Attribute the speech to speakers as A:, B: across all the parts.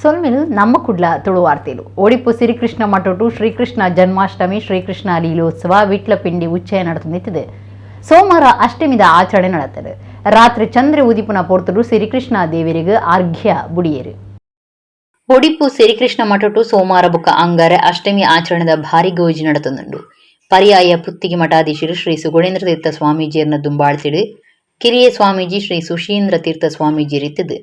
A: ಸೊಲ್ಮೆಲು ನಮ್ಮ ಕುಡ್ಲ ತುಳುವಾರ್ತೆಲು. ಒಡಿಪು ಶ್ರೀಕೃಷ್ಣ ಮಠೊಟು ಶ್ರೀಕೃಷ್ಣ ಜನ್ಮಾಷ್ಟಮಿ, ಶ್ರೀಕೃಷ್ಣ ಲೀಲೋತ್ಸವ, ವಿಟ್ಲಪಿಂಡಿ ಉಚ್ಚಯ ನಡೆದಿದೆ. ಸೋಮವಾರ ಅಷ್ಟಮಿದ ಆಚರಣೆ ನಡೆತದೆ. ರಾತ್ರಿ ಚಂದ್ರ ಉದಿಪುನ ಪೊರ್ತುಡು ಶ್ರೀಕೃಷ್ಣ ದೇವರಿಗೆ ಅರ್ಘ್ಯ ಬುಡಿಯರು.
B: ಒಡಿಪು ಶ್ರೀಕೃಷ್ಣ ಮಠೊಟು ಸೋಮವಾರ ಬೊಕ್ಕ ಅಂಗಾರೆ ಅಷ್ಟಮಿ ಆಚರಣೆದ ಭಾರಿ ಗೌಜಿ ನಡತೊಂದುಂಡು. ಪರ್ಯಾಯ ಪುತ್ತಿಗೆ ಮಠಾಧೀಶರು ಶ್ರೀ ಸುಗುಣೇಂದ್ರ ತೀರ್ಥ ಸ್ವಾಮೀಜಿಯರ್ನ ದುಂಬಾಳ್ತಿಡು ಕಿರಿಯ ಸ್ವಾಮೀಜಿ ಶ್ರೀ ಸುಶೀಂದ್ರ ತೀರ್ಥ ಸ್ವಾಮೀಜಿ ಇತ್ತಿದ್ದು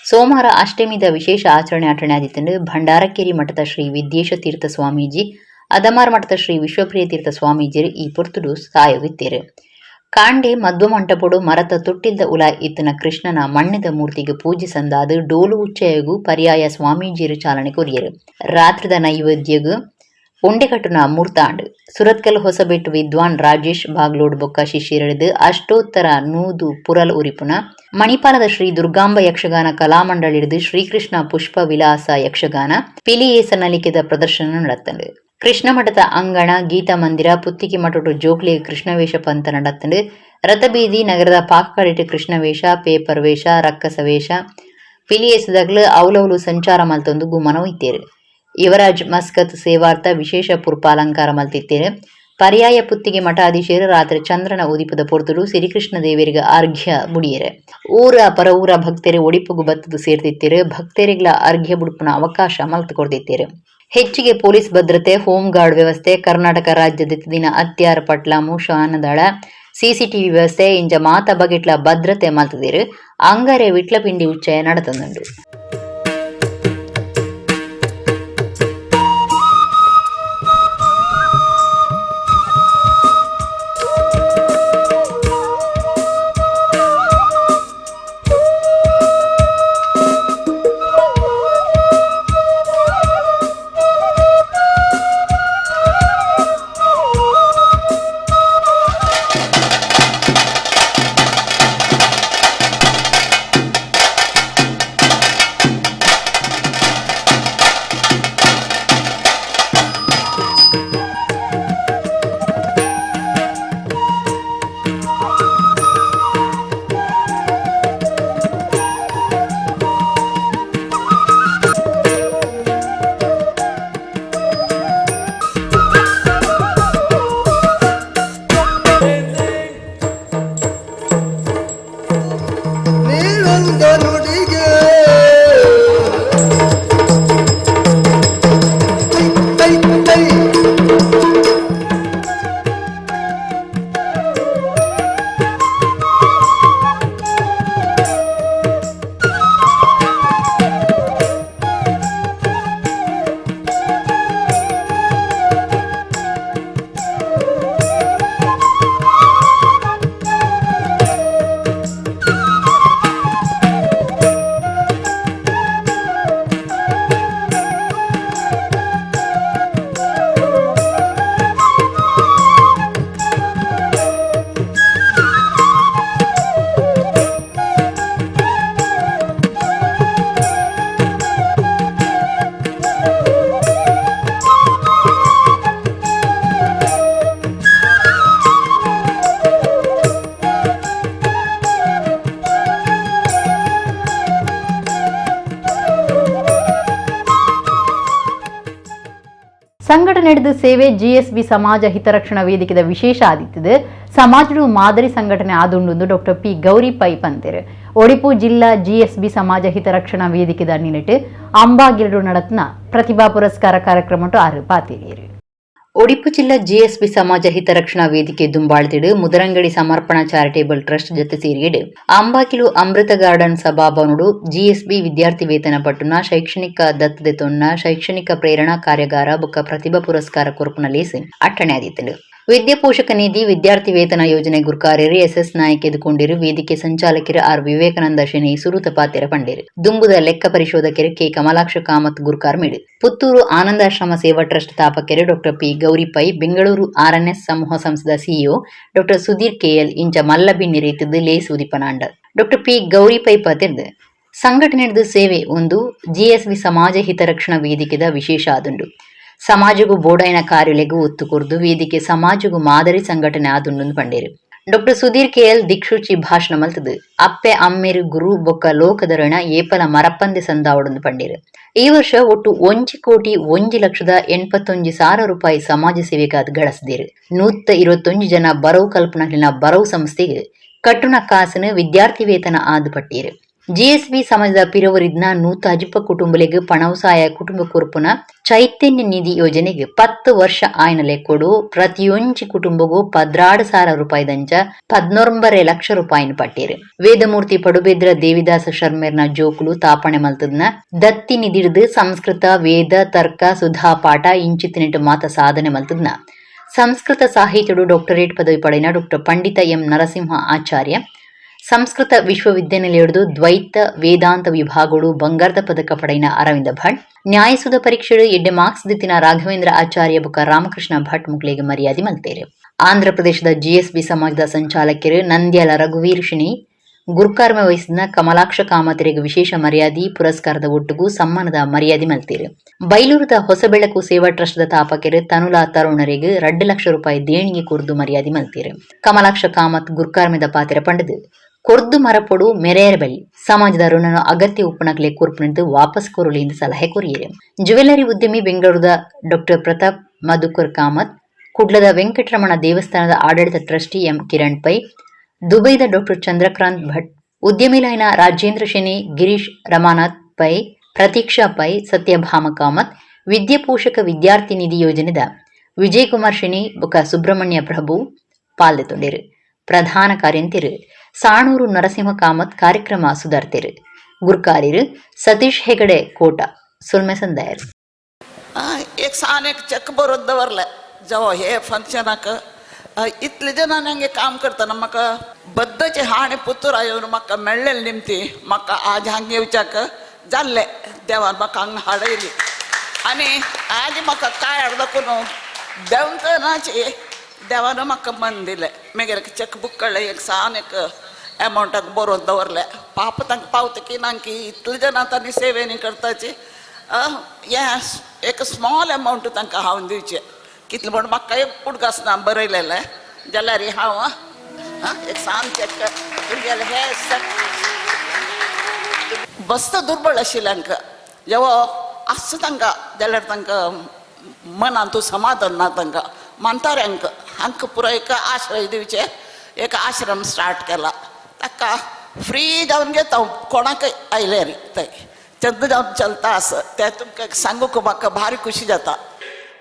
B: ಸೋಮವಾರ ಅಷ್ಟಮಿದ ವಿಶೇಷ ಆಚರಣೆ ಆಚರಣೆ ಆದಿತ್ತಂಡು. ಭಂಡಾರಕೇರಿ ಮಠದ ಶ್ರೀ ವಿದ್ಯೇಶ ತೀರ್ಥ ಸ್ವಾಮೀಜಿ, ಅದಮಾರ್ ಮಠದ ಶ್ರೀ ವಿಶ್ವಪ್ರಿಯ ತೀರ್ಥ ಸ್ವಾಮೀಜಿಯರು ಈ ಪೊರ್ತುಡು ಸಾಯೋಗಿತ್ತೇರು. ಕಾಂಡೆ ಮಧ್ವ ಮಂಟಪೊಡು ಮರತ ತೊಟ್ಟಿಲ್ದ ಉಲ ಇತ್ತನ ಕೃಷ್ಣನ ಮಣ್ಣಿದ ಮೂರ್ತಿಗೆ ಪೂಜೆ ಸಂದಾದು ಡೋಲು ಉಚ್ಚಯಗು ಪರ್ಯಾಯ ಸ್ವಾಮೀಜಿಯರು ಚಾಲನೆ ಕೊರಿಯರು. ರಾತ್ರಿದ ನೈವೇದ್ಯಗು ಉಂಡೆಕಟ್ಟುನ ಮೂರ್ತಾಂಡ್. ಸುರತ್ಕಲ್ ಹೊಸಬೆಟ್ಟು ವಿದ್ವಾನ್ ರಾಜೇಶ್ ಬಾಗ್ಲೋಡ್ ಬೊಕ್ಕ ಶಿಷ್ಯರೆಡ್ದ್ ಅಷ್ಟೋತ್ತರ 100 ಪುರಲ್ ಉರಿಪುನ, ಮಣಿಪಾಲದ ಶ್ರೀ ದುರ್ಗಾಂಬ ಯಕ್ಷಗಾನ ಕಲಾಮಂಡಳಿಡ್ದ್ ಶ್ರೀಕೃಷ್ಣ ಪುಷ್ಪ ವಿಲಾಸ ಯಕ್ಷಗಾನ, ಪಿಲಿಯೇಸ ನಲಿಕೆದ ಪ್ರದರ್ಶನ ನಡತ್ತಂಡು. ಕೃಷ್ಣ ಮಠದ ಅಂಗಣ, ಗೀತಾ ಮಂದಿರ, ಪುತ್ತಿಗೆ ಮಠೊಟು ಜೋಕ್ಲೆ ಕೃಷ್ಣವೇಷ ಪಂತ ನಡತ್ತಂಡು. ರಥಬೀದಿ ನಗರದ ಪಾಕಕಡಿಟ್ ಕೃಷ್ಣವೇಷ, ಪೇಪರ್ ವೇಷ, ರಕ್ಕಸ ವೇಷ, ಪಿಲಿಯೇಸದಗ್ಲು ಅವಲವಲು ಸಂಚಾರ ಮಲ್ತೊಂದು ಗುಮನ ಒಯ್ತೇರು. ಯುವರಾಜ್ ಮಸ್ಕತ್ ಸೇವಾರ್ಥ ವಿಶೇಷ ಪುರ್ಪಾಲಂಕಾರ ಮಲ್ತಿತ್ತೇರು. ಪರ್ಯಾಯ ಪುತ್ತಿಗೆ ಮಠಾಧೀಶರು ರಾತ್ರಿ ಚಂದ್ರನ ಉದಿಪದ ಪೊರ್ತುಡು ಶ್ರೀಕೃಷ್ಣ ದೇವರಿಗೆ ಅರ್ಘ್ಯ ಬುಡಿಯರು. ಊರ ಪರ ಊರ ಭಕ್ತರು ಒಡಿಪುಗು ಬತ್ತದು ಸೇರ್ತಿತ್ತೇರು. ಭಕ್ತರಿಗ್ಲ ಅರ್ಘ್ಯ ಬುಡುಪುನ ಅವಕಾಶ ಮಲ್ತು ಕೊಡ್ತಿತ್ತೇರು. ಹೆಚ್ಚಿಗೆ ಪೊಲೀಸ್ ಭದ್ರತೆ, ಹೋಮ್ ಗಾರ್ಡ್ ವ್ಯವಸ್ಥೆ, ಕರ್ನಾಟಕ ರಾಜ್ಯದ ದಿನ ಅತ್ಯಾರ ಪಟ್ಲಾಮು ಶ್ವಾನದಳ, ಸಿಸಿಟಿವಿ ವ್ಯವಸ್ಥೆ ಇಂಚ ಮಾತ ಬಗೆಟ್ಲ ಭದ್ರತೆ ಮಲ್ತದಿರು. ಅಂಗಾರೆ ವಿಟ್ಲಪಿಂಡಿ ಉಚ್ಚಯ ನಡತೊಂದುಂಡು.
C: ನೀನಂದ ನುಡಿಗೆ ತೈ ತೈ ತೈ.
A: ಸಂಘಟನೆ ಹಿಡಿದು ಸೇವೆ ಜಿಎಸ್ಬಿ ಸಮಾಜ ಹಿತರಕ್ಷಣಾ ವೇದಿಕೆದ ವಿಶೇಷ ಆದಿತ್ತಿದೆ. ಸಮಾಜಡು ಮಾದರಿ ಸಂಘಟನೆ ಆದುಂಡು ಡಾಕ್ಟರ್ ಪಿ ಗೌರಿ ಪೈ ಪಂತೆರ್. ಒಡಿಪು ಜಿಲ್ಲಾ ಜಿಎಸ್ಬಿ ಸಮಾಜ ಹಿತರಕ್ಷಣಾ ವೇದಿಕೆದ ನಿಲೆಟ್ ಅಂಬಾಗಿರಡು ನಡತ್ನ ಪ್ರತಿಭಾ ಪುರಸ್ಕಾರ ಕಾರ್ಯಕ್ರಮಟು ಆರು ಪಾತಿರಿಯರು.
B: ಒಡಿಪು ಜಿಲ್ಲಾ ಜಿಎಸ್ಬಿ ಸಮಾಜ ಹಿತರಕ್ಷಣಾ ವೇದಿಕೆ ದುಂಬಾಳ್ತಿಡು ಮುದರಂಗಡಿ ಸಮರ್ಪಣಾ ಚಾರಿಟೇಬಲ್ ಟ್ರಸ್ಟ್ ಜತೆ ಸೇರಿಯಡು ಅಂಬಾಕಿಲು ಅಮೃತ ಗಾರ್ಡನ್ ಸಭಾಭವನುಡು ಜಿಎಸ್ಬಿ ವಿದ್ಯಾರ್ಥಿ ವೇತನ ಪಟ್ಟುನ, ಶೈಕ್ಷಣಿಕ ದತ್ತತೆ ತೊನ್ನ, ಶೈಕ್ಷಣಿಕ ಪ್ರೇರಣಾ ಕಾರ್ಯಾಗಾರ ಬೊಕ್ಕ ಪ್ರತಿಭಾ ಪುರಸ್ಕಾರ ಕೊರ್ಪುನ ಲೇಸ್ ಅಟ್ಟಣೆ ಆದಿತ್ತುಂಡು. ವಿದ್ಯಾ ಪೋಷಕ ನಿಧಿ ವಿದ್ಯಾರ್ಥಿ ವೇತನ ಯೋಜನೆ ಗುರ್ಕಾರ್ಯರು ಎಸ್ ಎಸ್ ನಾಯಕ್ ಎದುಕೊಂಡಿರು. ವೇದಿಕೆ ಸಂಚಾಲಕರು ಆರ್ ವಿವೇಕಾನಂದ ಶೆಣೈ ಸುರುತ ಪಾತೆರ ಪಂಡೇರು. ದುಂಬುದ ಲೆಕ್ಕ ಪರಿಶೋಧಕರು ಕೆ ಕಮಲಾಕ್ಷ ಕಾಮತ್ ಗುರ್ಕಾರ್ ಮೇಡು. ಪುತ್ತೂರು ಆನಂದಾಶ್ರಮ ಸೇವಾ ಟ್ರಸ್ಟ್ ಸ್ಥಾಪಕರು doctor P Gowri Pai, Bengaluru RNS ಸಮೂಹ ಸಂಸ್ಥೆದ ಸಿಇಒ ಡಾಕ್ಟರ್ ಸುಧೀರ್ ಕೆಎಲ್ ಇಂಚ ಮಲ್ಲ ರೀತಿದ್ದು ಲೇಸ್ ಉದಿಪನಾಂಡ. ಡಾಕ್ಟರ್ ಪಿ ಗೌರಿ ಪೈ ಪಾತೆರ್ದು, ಸಂಘಟನೆದ ಸೇವೆ ಒಂದು ಜಿಎಸ್ಬಿ ಸಮಾಜ ಹಿತರಕ್ಷಣಾ ವೇದಿಕೆದ ವಿಶೇಷ ಆದುಂಡು. ಸಮಾಜಗೂ ಬೋಡೈನ ಕಾರ್ಯಲೆಗೂ ಒತ್ತು ಕೊರ್ದು ವೇದಿಕೆ ಸಮಾಜಗೂ ಮಾದರಿ ಸಂಘಟನೆ ಆದುಂಡು ಪಂಡೇರು. Doctor Sudhir KL ದಿಕ್ಷೂಚಿ ಭಾಷಣ ಮಲ್ತದು ಅಪ್ಪೆ ಅಮ್ಮೆರು ಗುರು ಬೊಕ್ಕ ಲೋಕದರಣ ಏಪಲ ಮರಪ್ಪಂದೆ ಸಂದಾವಡೊಂದು ಪಂಡೀರು. ಈ ವರ್ಷ ಒಟ್ಟು 1,01,81,000 ರೂಪಾಯಿ ಸಮಾಜ ಸೇವೆಗಾದ್ ಗಳಸಿದೀರು. 121 ಜನ ಬರವು ಕಲ್ಪನಲಿನ ಬರವು ಸಂಸ್ಥೆಗೆ ಕಟ್ಟುನ ಕಾಸನು ವಿದ್ಯಾರ್ಥಿ ವೇತನ ಆದ್ ಪಟ್ಟೀರು. ಜಿಎಸ್ಬಿ ಸಮಾಜದ ಪಿರವರಿದ್ನ 150 ಕುಟುಂಬಲೆಗ್ ಪಣವಸಾಯ ಕುಟುಂಬ ಕೊರ್ಪುನ ಚೈತನ್ಯ ನಿಧಿ ಯೋಜನೆಗೆ 10 ವರ್ಷ ಆಯ್ನಲೆ ಕೊಡು ಪ್ರತಿಯೊಂಜಿ ಕುಟುಂಬಗೂ 12,000 ರೂಪಾಯಿ ದಂಚ 19.5 ಲಕ್ಷ ರೂಪಾಯಿನ ಪಟ್ಟೀರು. ವೇದಮೂರ್ತಿ ಪಡುಬೇದ್ರ ದೇವಿದಾಸ ಶರ್ಮೆರ್ನ ಜೋಕುಲು ತಾಪಣೆ ಮಲ್ತದ್ನ ದತ್ತಿ ನಿಧಿಡ್ದು ಸಂಸ್ಕೃತ ವೇದ ತರ್ಕ ಸುಧಾ ಪಾಠ ಇಂಚಿತ್ತಿನೆಟ್ಟು ಮಾತ ಸಾಧನೆ ಮಲ್ತದ್ನ ಸಂಸ್ಕೃತ ಸಾಹಿತ್ಯಡು ಡಾಕ್ಟರೇಟ್ ಪದವಿ ಪಡೆಯಿನ ಡಾಕ್ಟರ್ ಪಂಡಿತ ಎಂ ನರಸಿಂಹ ಆಚಾರ್ಯ, ಸಂಸ್ಕೃತ ವಿಶ್ವವಿದ್ಯಾನಿಲಯದ ದ್ವೈತ ವೇದಾಂತ ವಿಭಾಗಗಳು ಬಂಗಾರದ ಪದಕ ಪಡೆಯಿನ ಅರವಿಂದ ಭಟ್, ನ್ಯಾಯಸುಧ ಪರೀಕ್ಷೆಡು ಎಡ್ಡೆ ಮಾರ್ಕ್ಸ್ ದಿತ್ತಿನ ರಾಘವೇಂದ್ರ ಆಚಾರ್ಯ ಬೊಕ ರಾಮಕೃಷ್ಣ ಭಟ್ ಮುಕ್ಲೆಗ್ ಮರ್ಯಾದೆ ಮಲ್ತೇರು. ಆಂಧ್ರ ಪ್ರದೇಶದ ಜಿಎಸ್ಬಿ ಸಮಾಜದ ಸಂಚಾಲಕರು ನಂದ್ಯಾಲ ರಘುವೀರ್ ಶಿನಿ ಗುರ್ಕಾರ್ಮೆ ವಹಿಸಿದ ಕಮಲಾಕ್ಷ ಕಾಮತರಿಗೆ ವಿಶೇಷ ಮರ್ಯಾದೆ ಪುರಸ್ಕಾರದ ಒಟ್ಟುಗೂ ಸಮ್ಮಾನದ ಮರ್ಯಾದೆ ಮಲ್ತೇರು. ಬೈಲೂರದ ಹೊಸಬೆಳಕು ಸೇವಾ ಟ್ರಸ್ಟ್ದ ತಾಪಕರು ತನುಲಾ ತರುಣರಿಗೆ 2 ಲಕ್ಷ ರೂಪಾಯಿ ದೇಣಿಗೆ ಕೊರ್ದು ಮರ್ಯಾದೆ ಮಲ್ತೇರು. ಕಮಲಾಕ್ಷ ಕಾಮತ್ ಗುರ್ಕಾರ್ಮೆದ ಪಾತಿರ ಪಂಡದು ಕೊರ್ದು ಮರಪೊಡು ಮೆರೆಯರ ಬಳಿ ಸಮಾಜದ ಋಣನು ಅಗತ್ಯ ಉಪ್ಪಣಕ್ಲೆ ಕೊರ್ಪುನಿಂದು ವಾಪಸ್ ಕೊರಲಿ ಎಂದು ಸಲಹೆ ಕೊರಿಯರು. ಜುವೆಲ್ಲರಿ ಉದ್ಯಮಿ ಬೆಂಗಳೂರದ ಡಾಕ್ಟರ್ ಪ್ರತಾಪ್ ಮಧುಕರ್ ಕಾಮತ್, ಕುಡ್ಲದ ವೆಂಕಟರಮಣ ದೇವಸ್ಥಾನದ ಆಡಳಿತ ಟ್ರಸ್ಟಿ ಎಂ ಕಿರಣ್ ಪೈ, ದುಬೈದ ಡಾಕ್ಟರ್ ಚಂದ್ರಕಾಂತ್ ಭಟ್, ಉದ್ಯಮಿಲಾಯಿನ ರಾಜೇಂದ್ರ ಶೆಣಿ, ಗಿರೀಶ್ ರಮಾನಾಥ್ ಪೈ, ಪ್ರತೀಕ್ಷಾ ಪೈ, ಸತ್ಯಭಾಮ ಕಾಮತ್, ವಿದ್ಯೆ ಪೋಷಕ ವಿದ್ಯಾರ್ಥಿ ನಿಧಿ ಯೋಜನೆದ ವಿಜಯಕುಮಾರ್ ಶೆಣಿ ಬೊಕ ಸುಬ್ರಹ್ಮಣ್ಯ ಪ್ರಭು ಪಾಲ್ದೆತೊಂಡಿರು. ಪ್ರಧಾನ ಕಾರ್ಯಂತಿರು ಸಾಣೂರು ನರಸಿಂಹ ಕಾಮತ್ ಕಾರ್ಯಕ್ರಮ ಸುಧಾರ್ತಿರು. ಗುರ್ಕಾರಿರು ಸತೀಶ್ ಹೆಗಡೆ ಕೋಟ ಸುಲ್ಮೆ ಸಂದಾಯರು.
D: एक सान एक चेक बरोवन दवरलें. जेवा हे फंक्शनाक इतले जाणांनी हांगे काम करतना म्हाका बद्दचे हा आनी पुतूर येवन म्हाका मेळ्ळेले निमती म्हाका आज हांगा येवच्याक जाल्लें. देवान म्हाका हांगा हाडयली आनी आज म्हाका काय हाडलो न्हू देंवतनाची देवान म्हाका मन दिलें. मागीर एक चॅकबूक काडलें, एक सान एक एमावंटाक बरोवन दवरलें. पाप तांकां पावता की ना की इतले जाणां तांणी सेवेनी करताची हें एक स्मॉल एमावंट तांकां हांव दिवचें कितलें म्हण म्हाका एक उडगास ना बरयलेलें जाल्यार हांव एक सान चॅक तुमगेलें हें बस्त दुर्बळ आशिल्लें हांकां जेवो आसता तांकां जाल्यार तांकां मनांतू समाधान ना. तांकां म्हाताऱ्यांक हांकां पुराय एक आश्रय दिवचें एक आश्रम स्टार्ट केला. ताका फ्री जावन घेता हांव कोणाकय आयल्यार थंय तेन्ना जावन चलता आसा तें तुमकां सांगूंक म्हाका भारी खुशी जाता.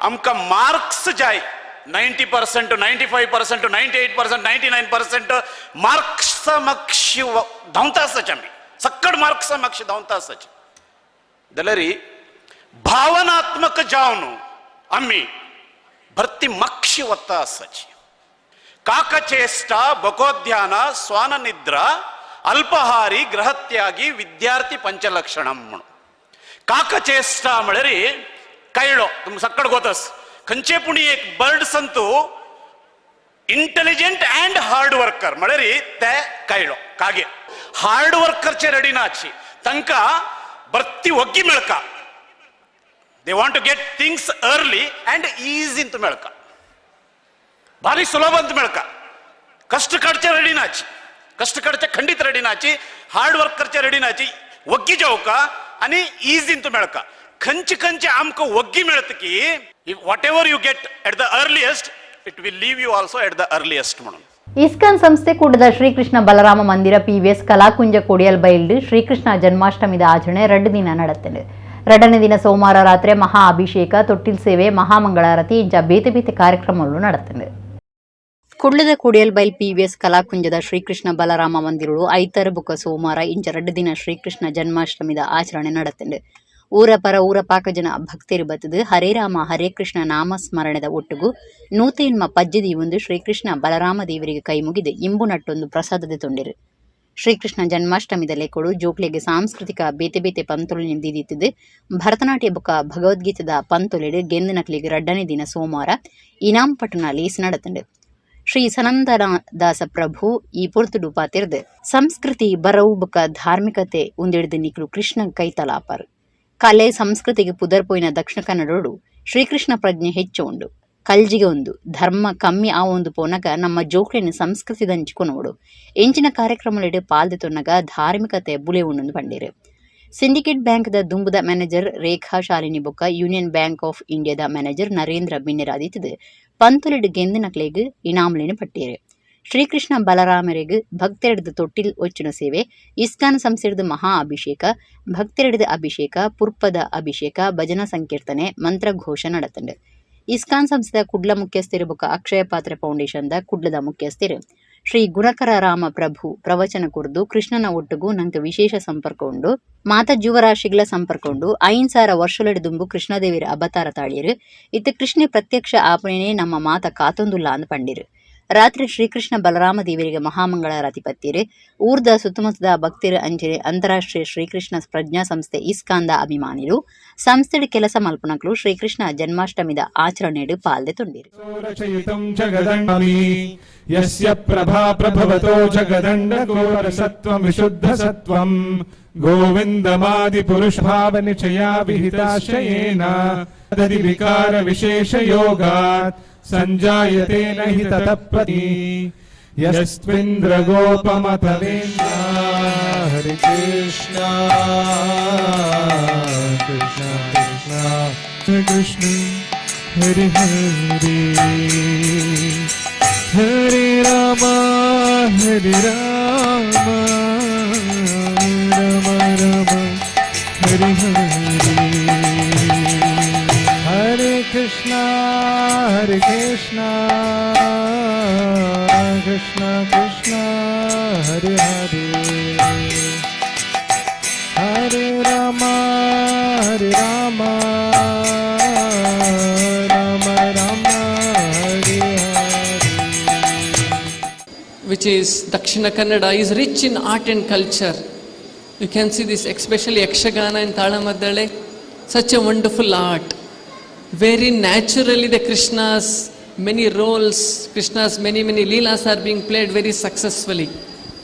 E: आमकां मार्क्स जाय, 90%, 95%, 98%, 99% मार्क्सा मागशी धांवता आसाचे आमी, सक्कड मार्क्सा मागशी धांवता आसाचे. जाल्यार भावनात्मक जावन आमी भरती मागशी वता आसाची. काकचेष्टा बकोध्यान स्वान निद्रा अल्पहारी गृहत्यागी विद्यार्थी पंचलक्षणम म्हणून. काकचेष्टा म्हळ्यार कायळो. तुम सक्कड गोतस खंयचे पुणी एक birds Antu intelligent and hard worker म्हळ्यार ते कायळो कागे. हार्ड वर्करचे रेडी नाची, तांकां भरती ಒಗ್ಗಿ ಮೆಳ್ಕ. They want to get things early and easy ಅಂತ ಮೆಳ್ಕ, ಭಾರಿ ಸುಲಭ ಅಂತ ಮೆಳ್ಕ. ಕಷ್ಟ ಕಡ್ಚೆ ರೆಡಿ ನಾಚಿ, ಕಷ್ಟ ಕಡ್ಚೆ ಖಂಡಿತ ರೆಡಿ ನಾಚಿ, हार्ड वर्क करचे रेडी नाची, वग्गी जावका आनी इजी अंत मेळका. खंयचे खंयचे आमकां वग्गी मेळत की whatever you get at the earliest, it will leave you also at the earliest म्हणून.
A: ಇಸ್ಕಾನ್ ಸಂಸ್ಥೆ ಕೂಡದ ಶ್ರೀಕೃಷ್ಣ ಬಲರಾಮ ಮಂದಿರ ಪಿವಿಎಸ್ ಕಲಾಕುಂಜ ಕೊಡಿಯಲ್ ಬೈಲ್ಡ್ ಶ್ರೀಕೃಷ್ಣ ಜನ್ಮಾಷ್ಟಮಿದ ಆಚರಣೆ 2 ದಿನ ನಡತ್ತಂಡು. 2ನೇ ದಿನ ಸೋಮವಾರ ರಾತ್ರಿ ಮಹಾ ಅಭಿಷೇಕ, ತೊಟ್ಟಿಲ್ ಸೇವೆ, ಮಹಾಮಂಗಳಾರತಿ ಇಂಚ ಬೇತೆ ಬೇತೆ ಕಾರ್ಯಕ್ರಮಗಳು ನಡತ್ತಂಡು. ಕುಡ್ಲದ ಕೊಡಿಯಲ್ಬೈಲ್ ಪಿವಿಎಸ್ ಕಲಾಕುಂಜದ ಶ್ರೀಕೃಷ್ಣ ಬಲರಾಮ ಮಂದಿರಡು ಐತರ ಬುಕ್ಕ ಸೋಮವಾರ ಇಂಚ 2 ದಿನ ಶ್ರೀಕೃಷ್ಣ ಜನ್ಮಾಷ್ಟಮಿದ ಆಚರಣೆ ನಡತ್ತಂಡು. ಊರ ಪರ ಊರ ಪಾಕ ಜನ ಭಕ್ತರು ಬತ್ತದು ಹರೇ ರಾಮ ಹರೇ ಕೃಷ್ಣ ನಾಮಸ್ಮರಣೆದ ಒಟ್ಟುಗು ನೂತೆನ್ಮ ಪಜ್ಜದಿ ಒಂದು ಶ್ರೀಕೃಷ್ಣ ಬಲರಾಮ ದೇವರಿಗೆ ಕೈ ಮುಗಿದು ಇಂಬು ನಟ್ಟೊಂದು ಪ್ರಸಾದದ ತೊಂಡಿರು. ಶ್ರೀಕೃಷ್ಣ ಜನ್ಮಾಷ್ಟಮಿದ ಲೆಕ್ಕೊಡು ಜೋಕ್ಲೆಗ್ ಸಾಂಸ್ಕೃತಿಕ ಬೇತೆ ಬೇತೆ ಪಂತೊಲು ದಿದಿತ್ತದು ಭರತನಾಟ್ಯ ಬೊಕ ಭಗವದ್ಗೀತೆದ ಪಂತೊಲೆಡ್ ಗೆಂದಿನಕ್ಲೆಗ್ 2ನೇ ದಿನ ಸೋಮವಾರ ಇನಾಮ್ ಪಟ್ಟಣ ಲೇಸ್ ನಡತಂಡು. ಶ್ರೀ ಸನಂದನ ದಾಸ ಪ್ರಭು ಈ ಪೊರ್ತುಡು ಪಾತಿರ್ದು ಸಂಸ್ಕೃತಿ ಬರವು ಬೊಕ ಧಾರ್ಮಿಕತೆ ಉಂದೆಡ್ದು ನಿಕ್ಲು ಕೃಷ್ಣ ಕೈತಲಾಪರ್. ಕಲೆ ಸಂಸ್ಕೃತಿಗೆ ಪುದರ್ ಪೋಯಿನ ದಕ್ಷಿಣ ಕನ್ನಡೋಡು ಶ್ರೀಕೃಷ್ಣ ಪ್ರಜ್ಞೆ ಹೆಚ್ಚು ಉಂಡು.
B: ಕಲ್ಜಿಗೆ ಒಂದು ಧರ್ಮ ಕಮ್ಮಿ ಆವೊಂದು ಪೋನಗ ನಮ್ಮ ಜೋಕ್ಲೆನ್ ಸಂಸ್ಕೃತಿ ದಂಚಿಕೊನೋಡು ಎಂಚಿನ ಕಾರ್ಯಕ್ರಮಲೆಡ್ ಪಾಲ್ದೆ ತೊನ್ನಗ ಧಾರ್ಮಿಕತೆ ಬುಲೆ ಉಂಡು ಪಂಡೆರ್. ಸಿಂಡಿಕೇಟ್ ಬ್ಯಾಂಕ್ದ ದುಂಬುದ ಮ್ಯಾನೇಜರ್ ರೇಖಾ ಶಾಲಿನಿ ಬೊಕ್ಕ union bank of ಇಂಡಿಯಾದ ಮ್ಯಾನೇಜರ್ ನರೇಂದ್ರ ಬಿನ್ನೆರಾದಿತ್ತದು ಪಂತುಲೆಡ್ ಗೆಂದಿನಕ್ಲೆಗ್ ಇನಾಮ್ಲೆನ್ ಪಟ್ಟೇರ್. ಶ್ರೀಕೃಷ್ಣ ಬಲರಾಮರೆಗ್ ಭಕ್ತೆರೆಡ್ದ್ ತೊಟ್ಟಿಲ್ ಒಚ್ಚುನ ಸೇವೆ, ಇಸ್ಕಾನ್ ಸಂಸ್ಥೆಡ್ದ್ ಮಹಾ ಅಭಿಷೇಕ, ಭಕ್ತೆರೆಡ್ದ್ ಅಭಿಷೇಕ, ಪುರ್ಪದ ಅಭಿಷೇಕ, ಭಜನಾ ಸಂಕೀರ್ತನೆ, ಮಂತ್ರಘೋಷ ನಡತ್ಂಡ್. ಇಸ್ಕಾನ್ ಸಂಸ್ಥೆದ ಕುಡ್ಲ ಮುಖ್ಯಸ್ಥರು ಬೊಕ್ಕ ಅಕ್ಷಯ ಪಾತ್ರೆ ಫೌಂಡೇಶನ್ದ ಕುಡ್ಲದ ಮುಖ್ಯಸ್ಥರು ಶ್ರೀ ಗುಣಕರ ರಾಮ ಪ್ರಭು ಪ್ರವಚನ ಕೊರ್ದು, ಕೃಷ್ಣನ ಒಟ್ಟುಗು ನಂಕ್ ವಿಶೇಷ ಸಂಪರ್ಕ ಉಂಡು, ಮಾತ ಜೀವರಾಶಿಗಳ ಸಂಪರ್ಕ ಉಂಡು. 5000 ವರ್ಷಲೆಡ್ ದುಂಬು ಕೃಷ್ಣದೇವಿರ ಅವತಾರ ತಾಳಿಯರು. ಇತ್ತೆ ಕೃಷ್ಣೆ ಪ್ರತ್ಯಕ್ಷ ಆಪಣೆನೇ ನಮ್ಮ ಮಾತ ಕಾತೊಂದುಲ್ಲ ಅಂದ್ ಪಂಡಿರು. ರಾತ್ರಿ ಶ್ರೀಕೃಷ್ಣ ಬಲರಾಮ ದೇವರಿಗೆ ಮಹಾಮಂಗಳಾರತಿ ಪತ್ತಿರು. ಊರ್ದ ಸುತ್ತಮುತ್ತದ ಭಕ್ತರು ಅಂಚನೆ ಅಂತಾರಾಷ್ಟ್ರೀಯ ಶ್ರೀಕೃಷ್ಣ ಪ್ರಜ್ಞಾ ಸಂಸ್ಥೆ ಇಸ್ಕಾನ್ದ ಅಭಿಮಾನಿಲು, ಸಂಸ್ಥೆಡ್ ಕೆಲಸ ಮಲ್ಪುನಕ್ಲು ಶ್ರೀಕೃಷ್ಣ ಜನ್ಮಾಷ್ಟಮಿದ ಆಚರಣೆಡ್ ಪಾಲ್ದೆ ತುಂಡಿರು.
F: रचयितुं जगदण्डमि यस्य प्रभा प्रभवतो जगदण्डकोरसत्त्वं विशुद्धसत्त्वं गोविन्दमादिपुरुषभावनिचया विहिताशयेन दधि विकारविशेषयोगात् सञ्जायते न हि ततः प्रति यस्त्विन्द्रगोपमतवेन्द्र। हरे कृष्ण कृष्ण कृष्ण कृष्ण हरे हरे, हरे राम हरे राम राम राम हरे हरे। हरे कृष्ण हरे कृष्ण कृष्ण कृष्ण हरे हरे, हरे राम हरे Ram Ram Ram Hare Hare.
G: Which is Dakshina Kannada, is rich in art and culture. You can see this, especially Yakshagana and Talamaddale, such a wonderful art. Very naturally the Krishna's many roles, Krishna's many, many leelas are being played very successfully.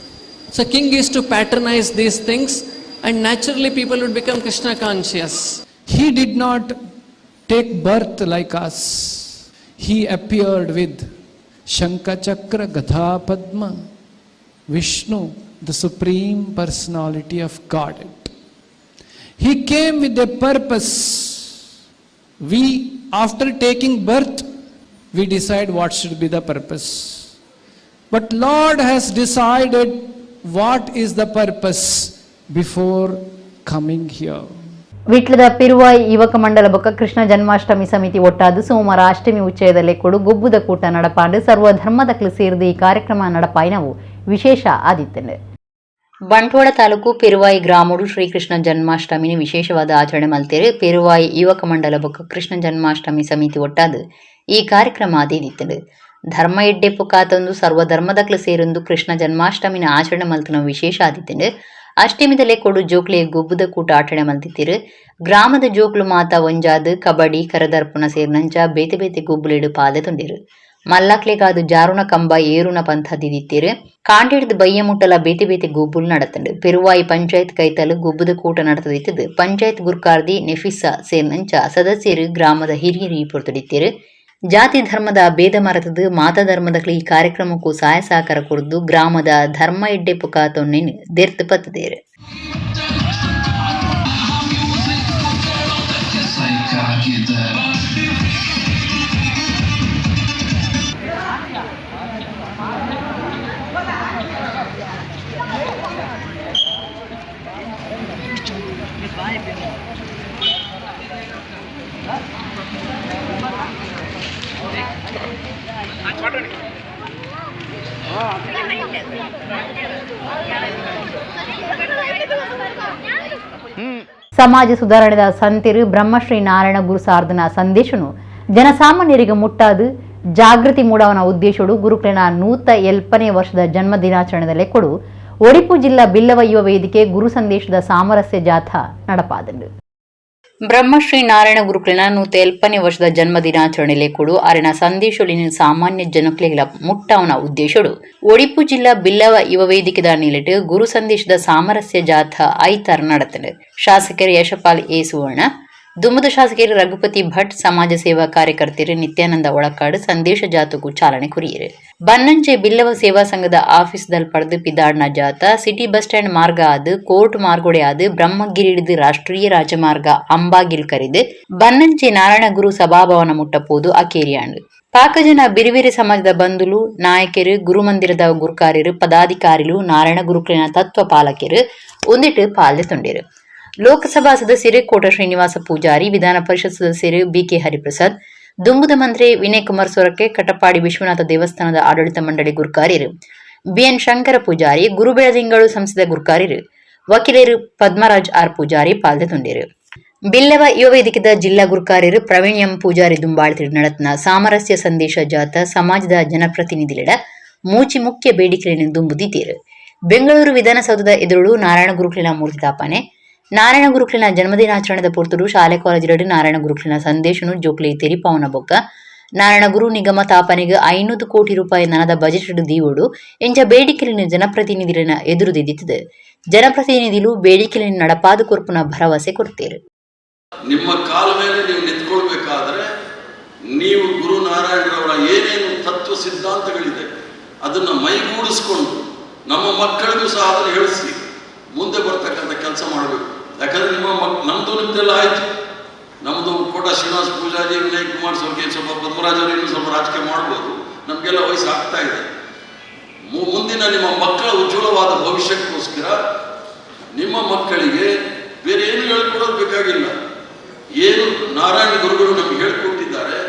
G: So king used to patronize these things and naturally people would become Krishna conscious.
H: He did not take birth like us. He appeared with Shankha Chakra Gadha Padma, Vishnu, the Supreme Personality of Godhead. He came with a purpose. We, after taking birth, we decide what should be the purpose. But Lord has decided what is the purpose before coming here.
A: ವಿಟ್ಲದ ಪಿರುವಾಯಿ ಯುವಕ ಮಂಡಲ ಬೊಕ್ಕ ಕೃಷ್ಣ ಜನ್ಮಾಷ್ಟಮಿ ಸಮಿತಿ ಒಟ್ಟಾದ ಸೋಮವಾರ ಅಷ್ಟಮಿ ಉಚ್ಚಯದಲ್ಲೇ ಕೊಡು ಗೊಬ್ಬುದ ಕೂಟ ನಡಪಾಂಡು ಸರ್ವ ಧರ್ಮದಕ್ಲು ಸೇರಿದ ಈ ಕಾರ್ಯಕ್ರಮ ನಡಪಾಯಿನವು ವಿಶೇಷ ಆದಿತ್ತಂಡು.
B: ಬಂಟ್ವಾಳ ತಾಲೂಕು ಪೆರುವಾಯಿ ಗ್ರಾಮಡು ಶ್ರೀಕೃಷ್ಣ ಜನ್ಮಾಷ್ಟಮಿನ ವಿಶೇಷವಾದ ಆಚರಣೆ ಮಲ್ತೇರು. ಪೆರುವಾಯಿ ಯುವಕ ಮಂಡಲ ಬೊಕ್ಕ ಕೃಷ್ಣ ಜನ್ಮಾಷ್ಟಮಿ ಸಮಿತಿ ಒಟ್ಟಾದ ಈ ಕಾರ್ಯಕ್ರಮ ಆದಿತ್ತಂಡು. ಧರ್ಮ ಎಡ್ಡೆಪ್ಪು ಕಾತೊಂದು ಸರ್ವ ಧರ್ಮದಕ್ಲು ಸೇರೊಂದು ಕೃಷ್ಣ ಜನ್ಮಾಷ್ಟಮಿನ ಆಚರಣೆ ಮಲ್ತನ ವಿಶೇಷ ಆದಿತ್ತಂಡು. ಅಷ್ಟಮಿದಲ್ಲೇ ಕೊಡು ಜೋಕ್ಲೆ ಗೊಬ್ಬುದ ಕೂಟ ಆಚರಣೆ ಮಲ್ತಿತ್ತೀರು. ಗ್ರಾಮದ ಜೋಕ್ಲು ಮಾತ ಒಂಜಾದ್ ಕಬಡ್ಡಿ, ಕರದರ್ಪುನ ಸೇರಿನಂಚ ಬೇತೆ ಬೇತೆ ಗೊಬ್ಬುಲೆಡು ಪಾದೆ ತೊಂಡಿರು. ಮಲ್ಲಾಕ್ಲೆಗಾದು ಜಾರುನ ಕಂಬ ಏರುನ ಪಂಥ ದಿದಿತ್ತೀರು. ಕಾಂಡೆಡ್ದು ಬಯ್ಯ ಮುಟ್ಟಲ ಬೇತೆ ಬೇತೆ ಗೊಬ್ಬುಲು ನಡತಂಡು. ಪೆರುವಾಯಿ ಪಂಚಾಯತ್ ಕೈತಲು ಗೊಬ್ಬುದ ಕೂಟ ನಡತದಿತ್ತದು. ಪಂಚಾಯತ್ ಗುರ್ಕಾರ್ದಿ ನೆಫಿಸಾ ಸೇರಿನಂಚ ಸದಸ್ಯರು, ಗ್ರಾಮದ ಹಿರಿಯರು ಈ ಪೊರ್ತುಡಿತ್ತೀರು. ಜಾತಿ ಧರ್ಮದ ಭೇದ ಮರೆತದು ಮಾತ ಧರ್ಮದಕ್ಲು ಈ ಕಾರ್ಯಕ್ರಮಕ್ಕೂ ಸಹಾಯ ಸಹಕಾರ ಕೊರ್ದು ಗ್ರಾಮದ ಧರ್ಮ ಎಡ್ಡೆಪ್ಪು ಕಾತೊನ್ನೆನ್ ದೆರ್ತ್ ಪತ್ತದೇರು.
A: ಸಮಾಜ ಸುಧಾರಣೆದ ಸಂತಿರು ಬ್ರಹ್ಮಶ್ರೀ ನಾರಾಯಣ ಗುರು ಸಾರ್ಧನ ಸಂದೇಶನು ಜನಸಾಮಾನ್ಯರಿಗೆ ಮುಟ್ಟಾದು ಜಾಗೃತಿ ಮೂಡವನ ಉದ್ದೇಶಡು ಗುರುಕ್ಲೆನ 180ನೇ ವರ್ಷದ ಜನ್ಮ ದಿನಾಚರಣೆದಲ್ಲೇ ಕೊಡು ಒಡಿಪು ಜಿಲ್ಲಾ ಬಿಲ್ಲವ ಯುವ ವೇದಿಕೆ ಗುರು ಸಂದೇಶದ ಸಾಮರಸ್ಯ ಜಾಥಾ ನಡಪಾದಂಡು.
B: ಬ್ರಹ್ಮಶ್ರೀ ನಾರಾಯಣ ಗುರುಕ್ಲೆನ 180ನೇ ವರ್ಷದ ಜನ್ಮ ದಿನಾಚರಣೆಲೆ ಕೊಡು ಅರೆನ ಸಂದೇಶೊಲಿನ ಸಾಮಾನ್ಯ ಜನಕ್ಲೆಗಳ ಮುಟ್ಟಾವನ ಉದ್ದೇಶಡು ಒಡಿಪು ಜಿಲ್ಲಾ ಬಿಲ್ಲವ ಯುವ ವೇದಿಕೆದ ನಿಲೆಟ್ ಗುರು ಸಂದೇಶದ ಸಾಮರಸ್ಯ ಜಾಥಾ ಐತಾರ ನಡತಂಡು. ಶಾಸಕರು ಯಶಪಾಲ್ ಎ ಸುವರ್ಣ, ದುಮ್ಮದ ಶಾಸಕರು ರಘುಪತಿ ಭಟ್, ಸಮಾಜ ಸೇವಾ ಕಾರ್ಯಕರ್ತರು ನಿತ್ಯಾನಂದ ಒಳಕಾಡು ಸಂದೇಶ ಜಾಥಗೂ ಚಾಲನೆ ಕೊರಿಯರು. ಬನ್ನಂಜೆ ಬಿಲ್ಲವ ಸೇವಾ ಸಂಘದ ಆಫೀಸ್ದಲ್ ಪಡೆದು ಪಿದಾಡ್ನ ಜಾತ ಸಿಟಿ ಬಸ್ ಸ್ಟ್ಯಾಂಡ್ ಮಾರ್ಗ ಆದು ಕೋರ್ಟ್ ಮಾರ್ಗೊಡೆ ಆದು ಬ್ರಹ್ಮಗಿರಿ ಹಿಡಿದು ರಾಷ್ಟ್ರೀಯ ರಾಜಮಾರ್ಗ ಅಂಬಾಗಿಲ್ ಕರಿದು ಬನ್ನಂಜೆ ನಾರಾಯಣಗುರು ಸಭಾಭವನ ಮುಟ್ಟಪೋದು ಅಕೇರಿಯಾಂಡು. ಪಾಕಜನ ಬಿರಿವಿರಿ ಸಮಾಜದ ಬಂಧುಲು, ನಾಯಕರು, ಗುರುಮಂದಿರದ ಗುರುಕಾರ್ಯರು, ಪದಾಧಿಕಾರಿಲು, ನಾರಾಯಣ ಗುರುಕುಲಿನ ತತ್ವ ಪಾಲಕರು ಒಂದಿಟ್ಟು ಪಾಲ್ದೆ ತೊಂಡಿರು. ಲೋಕಸಭಾ ಸದಸ್ಯರು ಕೋಟ ಶ್ರೀನಿವಾಸ ಪೂಜಾರಿ, ವಿಧಾನ ಪರಿಷತ್ ಸದಸ್ಯರು ಬಿಕೆ ಹರಿಪ್ರಸಾದ್, ದುಂಬುದ ಮಂತ್ರಿ ವಿನಯ್ ಕುಮಾರ್ ಸೊರಕೆ, ಕಟಪಾಡಿ ವಿಶ್ವನಾಥ ದೇವಸ್ಥಾನದ ಆಡಳಿತ ಮಂಡಳಿ ಗುರುಕಾರ್ಯರು ಬಿಎನ್ ಶಂಕರ ಪೂಜಾರಿ, ಗುರುಬೆಳದಿಂಗಳು ಸಂಸ್ಥೆದ ಗುರುಕಾರ್ಯರು ವಕೀಲರು ಪದ್ಮರಾಜ್ ಆರ್ ಪೂಜಾರಿ ಪಾಲ್ದೆ ತೊಂಡಿರು. ಬಿಲ್ಲವ ಯುವ ವೇದಿಕೆದ ಜಿಲ್ಲಾ ಗುರುಕಾರ್ಯರು ಪ್ರವೀಣ್ ಎಂ ಪೂಜಾರಿ ದುಂಬಾಳ್ತಿರು ನಡತ್ನ ಸಾಮರಸ್ಯ ಸಂದೇಶ ಜಾತ ಸಮಾಜದ ಜನಪ್ರತಿನಿಧಿಲಿಡ ಮೂಚಿ ಮುಖ್ಯ ಬೇಡಿಕೆಗಳನ್ನು ದುಂಬುದಿದ್ದೀರು. ಬೆಂಗಳೂರು ವಿಧಾನಸೌಧದ ಎದುರು ನಾರಾಯಣ ಗುರುಕುಲಿನ ಮೂರ್ತಿ ತಾಪನೆ, ನಾರಾಯಣ ಗುರುಕುಲಿನ ಜನ್ಮದಿನಾಚರಣೆದ ಪೊರ್ತುಡು ಶಾಲೆ ಕಾಲೇಜಿಲಡು ನಾರಾಯಣ ಗುರುಕುಲಿನ ಸಂದೇಶನು ಜೋಕ್ಲೆ ತೆರಿಪಾವನ ಬೊಕ್ಕ ನಾರಾಯಣ ಗುರು ನಿಗಮ ತಾಪನೆಗೆ 500 ಕೋಟಿ ರೂಪಾಯಿ ನನದ ಬಜೆಟ್ ದೀವೋಡು ಎಂಚ ಬೇಡಿಕೆలను ಜನಪ್ರತಿನಿಧಿನ ಎದುರು ದಿದ್ದಿತ್ತದೆ. ಜನಪ್ರತಿನಿಧಿಲು ಬೇಡಿಕೆలను ನಡಪಾದು ಕೊರ್ಪುನ ಭರವಸೆ ಕೊಡ್ತೇರು.
I: ನಿಮ್ಮ ಕಾಲ ಮೇಲೆ ನೀವು ನಿಂತ್ಕೊಳ್ಬೇಕಾದ್ರೆ ನೀವು ಗುರುನಾರಾಯಣರವರ ಏನೇನು ತತ್ವ ಸಿದ್ಧಾಂತಗಳಿದೆ ಅದನ್ನು ಮೈಗೂಡಿಸ್ಕೊಂಡು ನಮ್ಮ ಮಕ್ಕಳಿಗೂ ಸಹ ಅದನ್ನು ಹೇಳಿಸಿ ಮುಂದೆ ಬರ್ತಕ್ಕಂಥ ಕೆಲಸ ಮಾಡಬೇಕು. ಯಾಕಂದ್ರೆ ನಿಮ್ಮ ನಮ್ಮದು ನಿಮ್ದೆಲ್ಲ ಆಯಿತು. ನಮ್ಮದು ಕೋಟ ಶ್ರೀನಿವಾಸ ಪೂಜಾರಿ, ವಿನಯ್ ಕುಮಾರ್ ಸೊರಕೆ, ಸ್ವಲ್ಪ ಪದ್ಮರಾಜ್ ಅವರು ಇನ್ನೂ ಸ್ವಲ್ಪ ರಾಜಕೀಯ ಮಾಡ್ಬೋದು. ನಮಗೆಲ್ಲ ವಯಸ್ಸು ಆಗ್ತಾ ಇದೆ. ಮುಂದಿನ ನಿಮ್ಮ ಮಕ್ಕಳ ಉಜ್ವಲವಾದ ಭವಿಷ್ಯಕ್ಕೋಸ್ಕರ ನಿಮ್ಮ ಮಕ್ಕಳಿಗೆ ಬೇರೆ ಏನು ಹೇಳ್ಕೊಡೋದು ಬೇಕಾಗಿಲ್ಲ. ಏನು ನಾರಾಯಣ ಗುರುಗಳು ನಮ್ಗೆ ಹೇಳ್ಕೊಟ್ಟಿದ್ದಾರೆ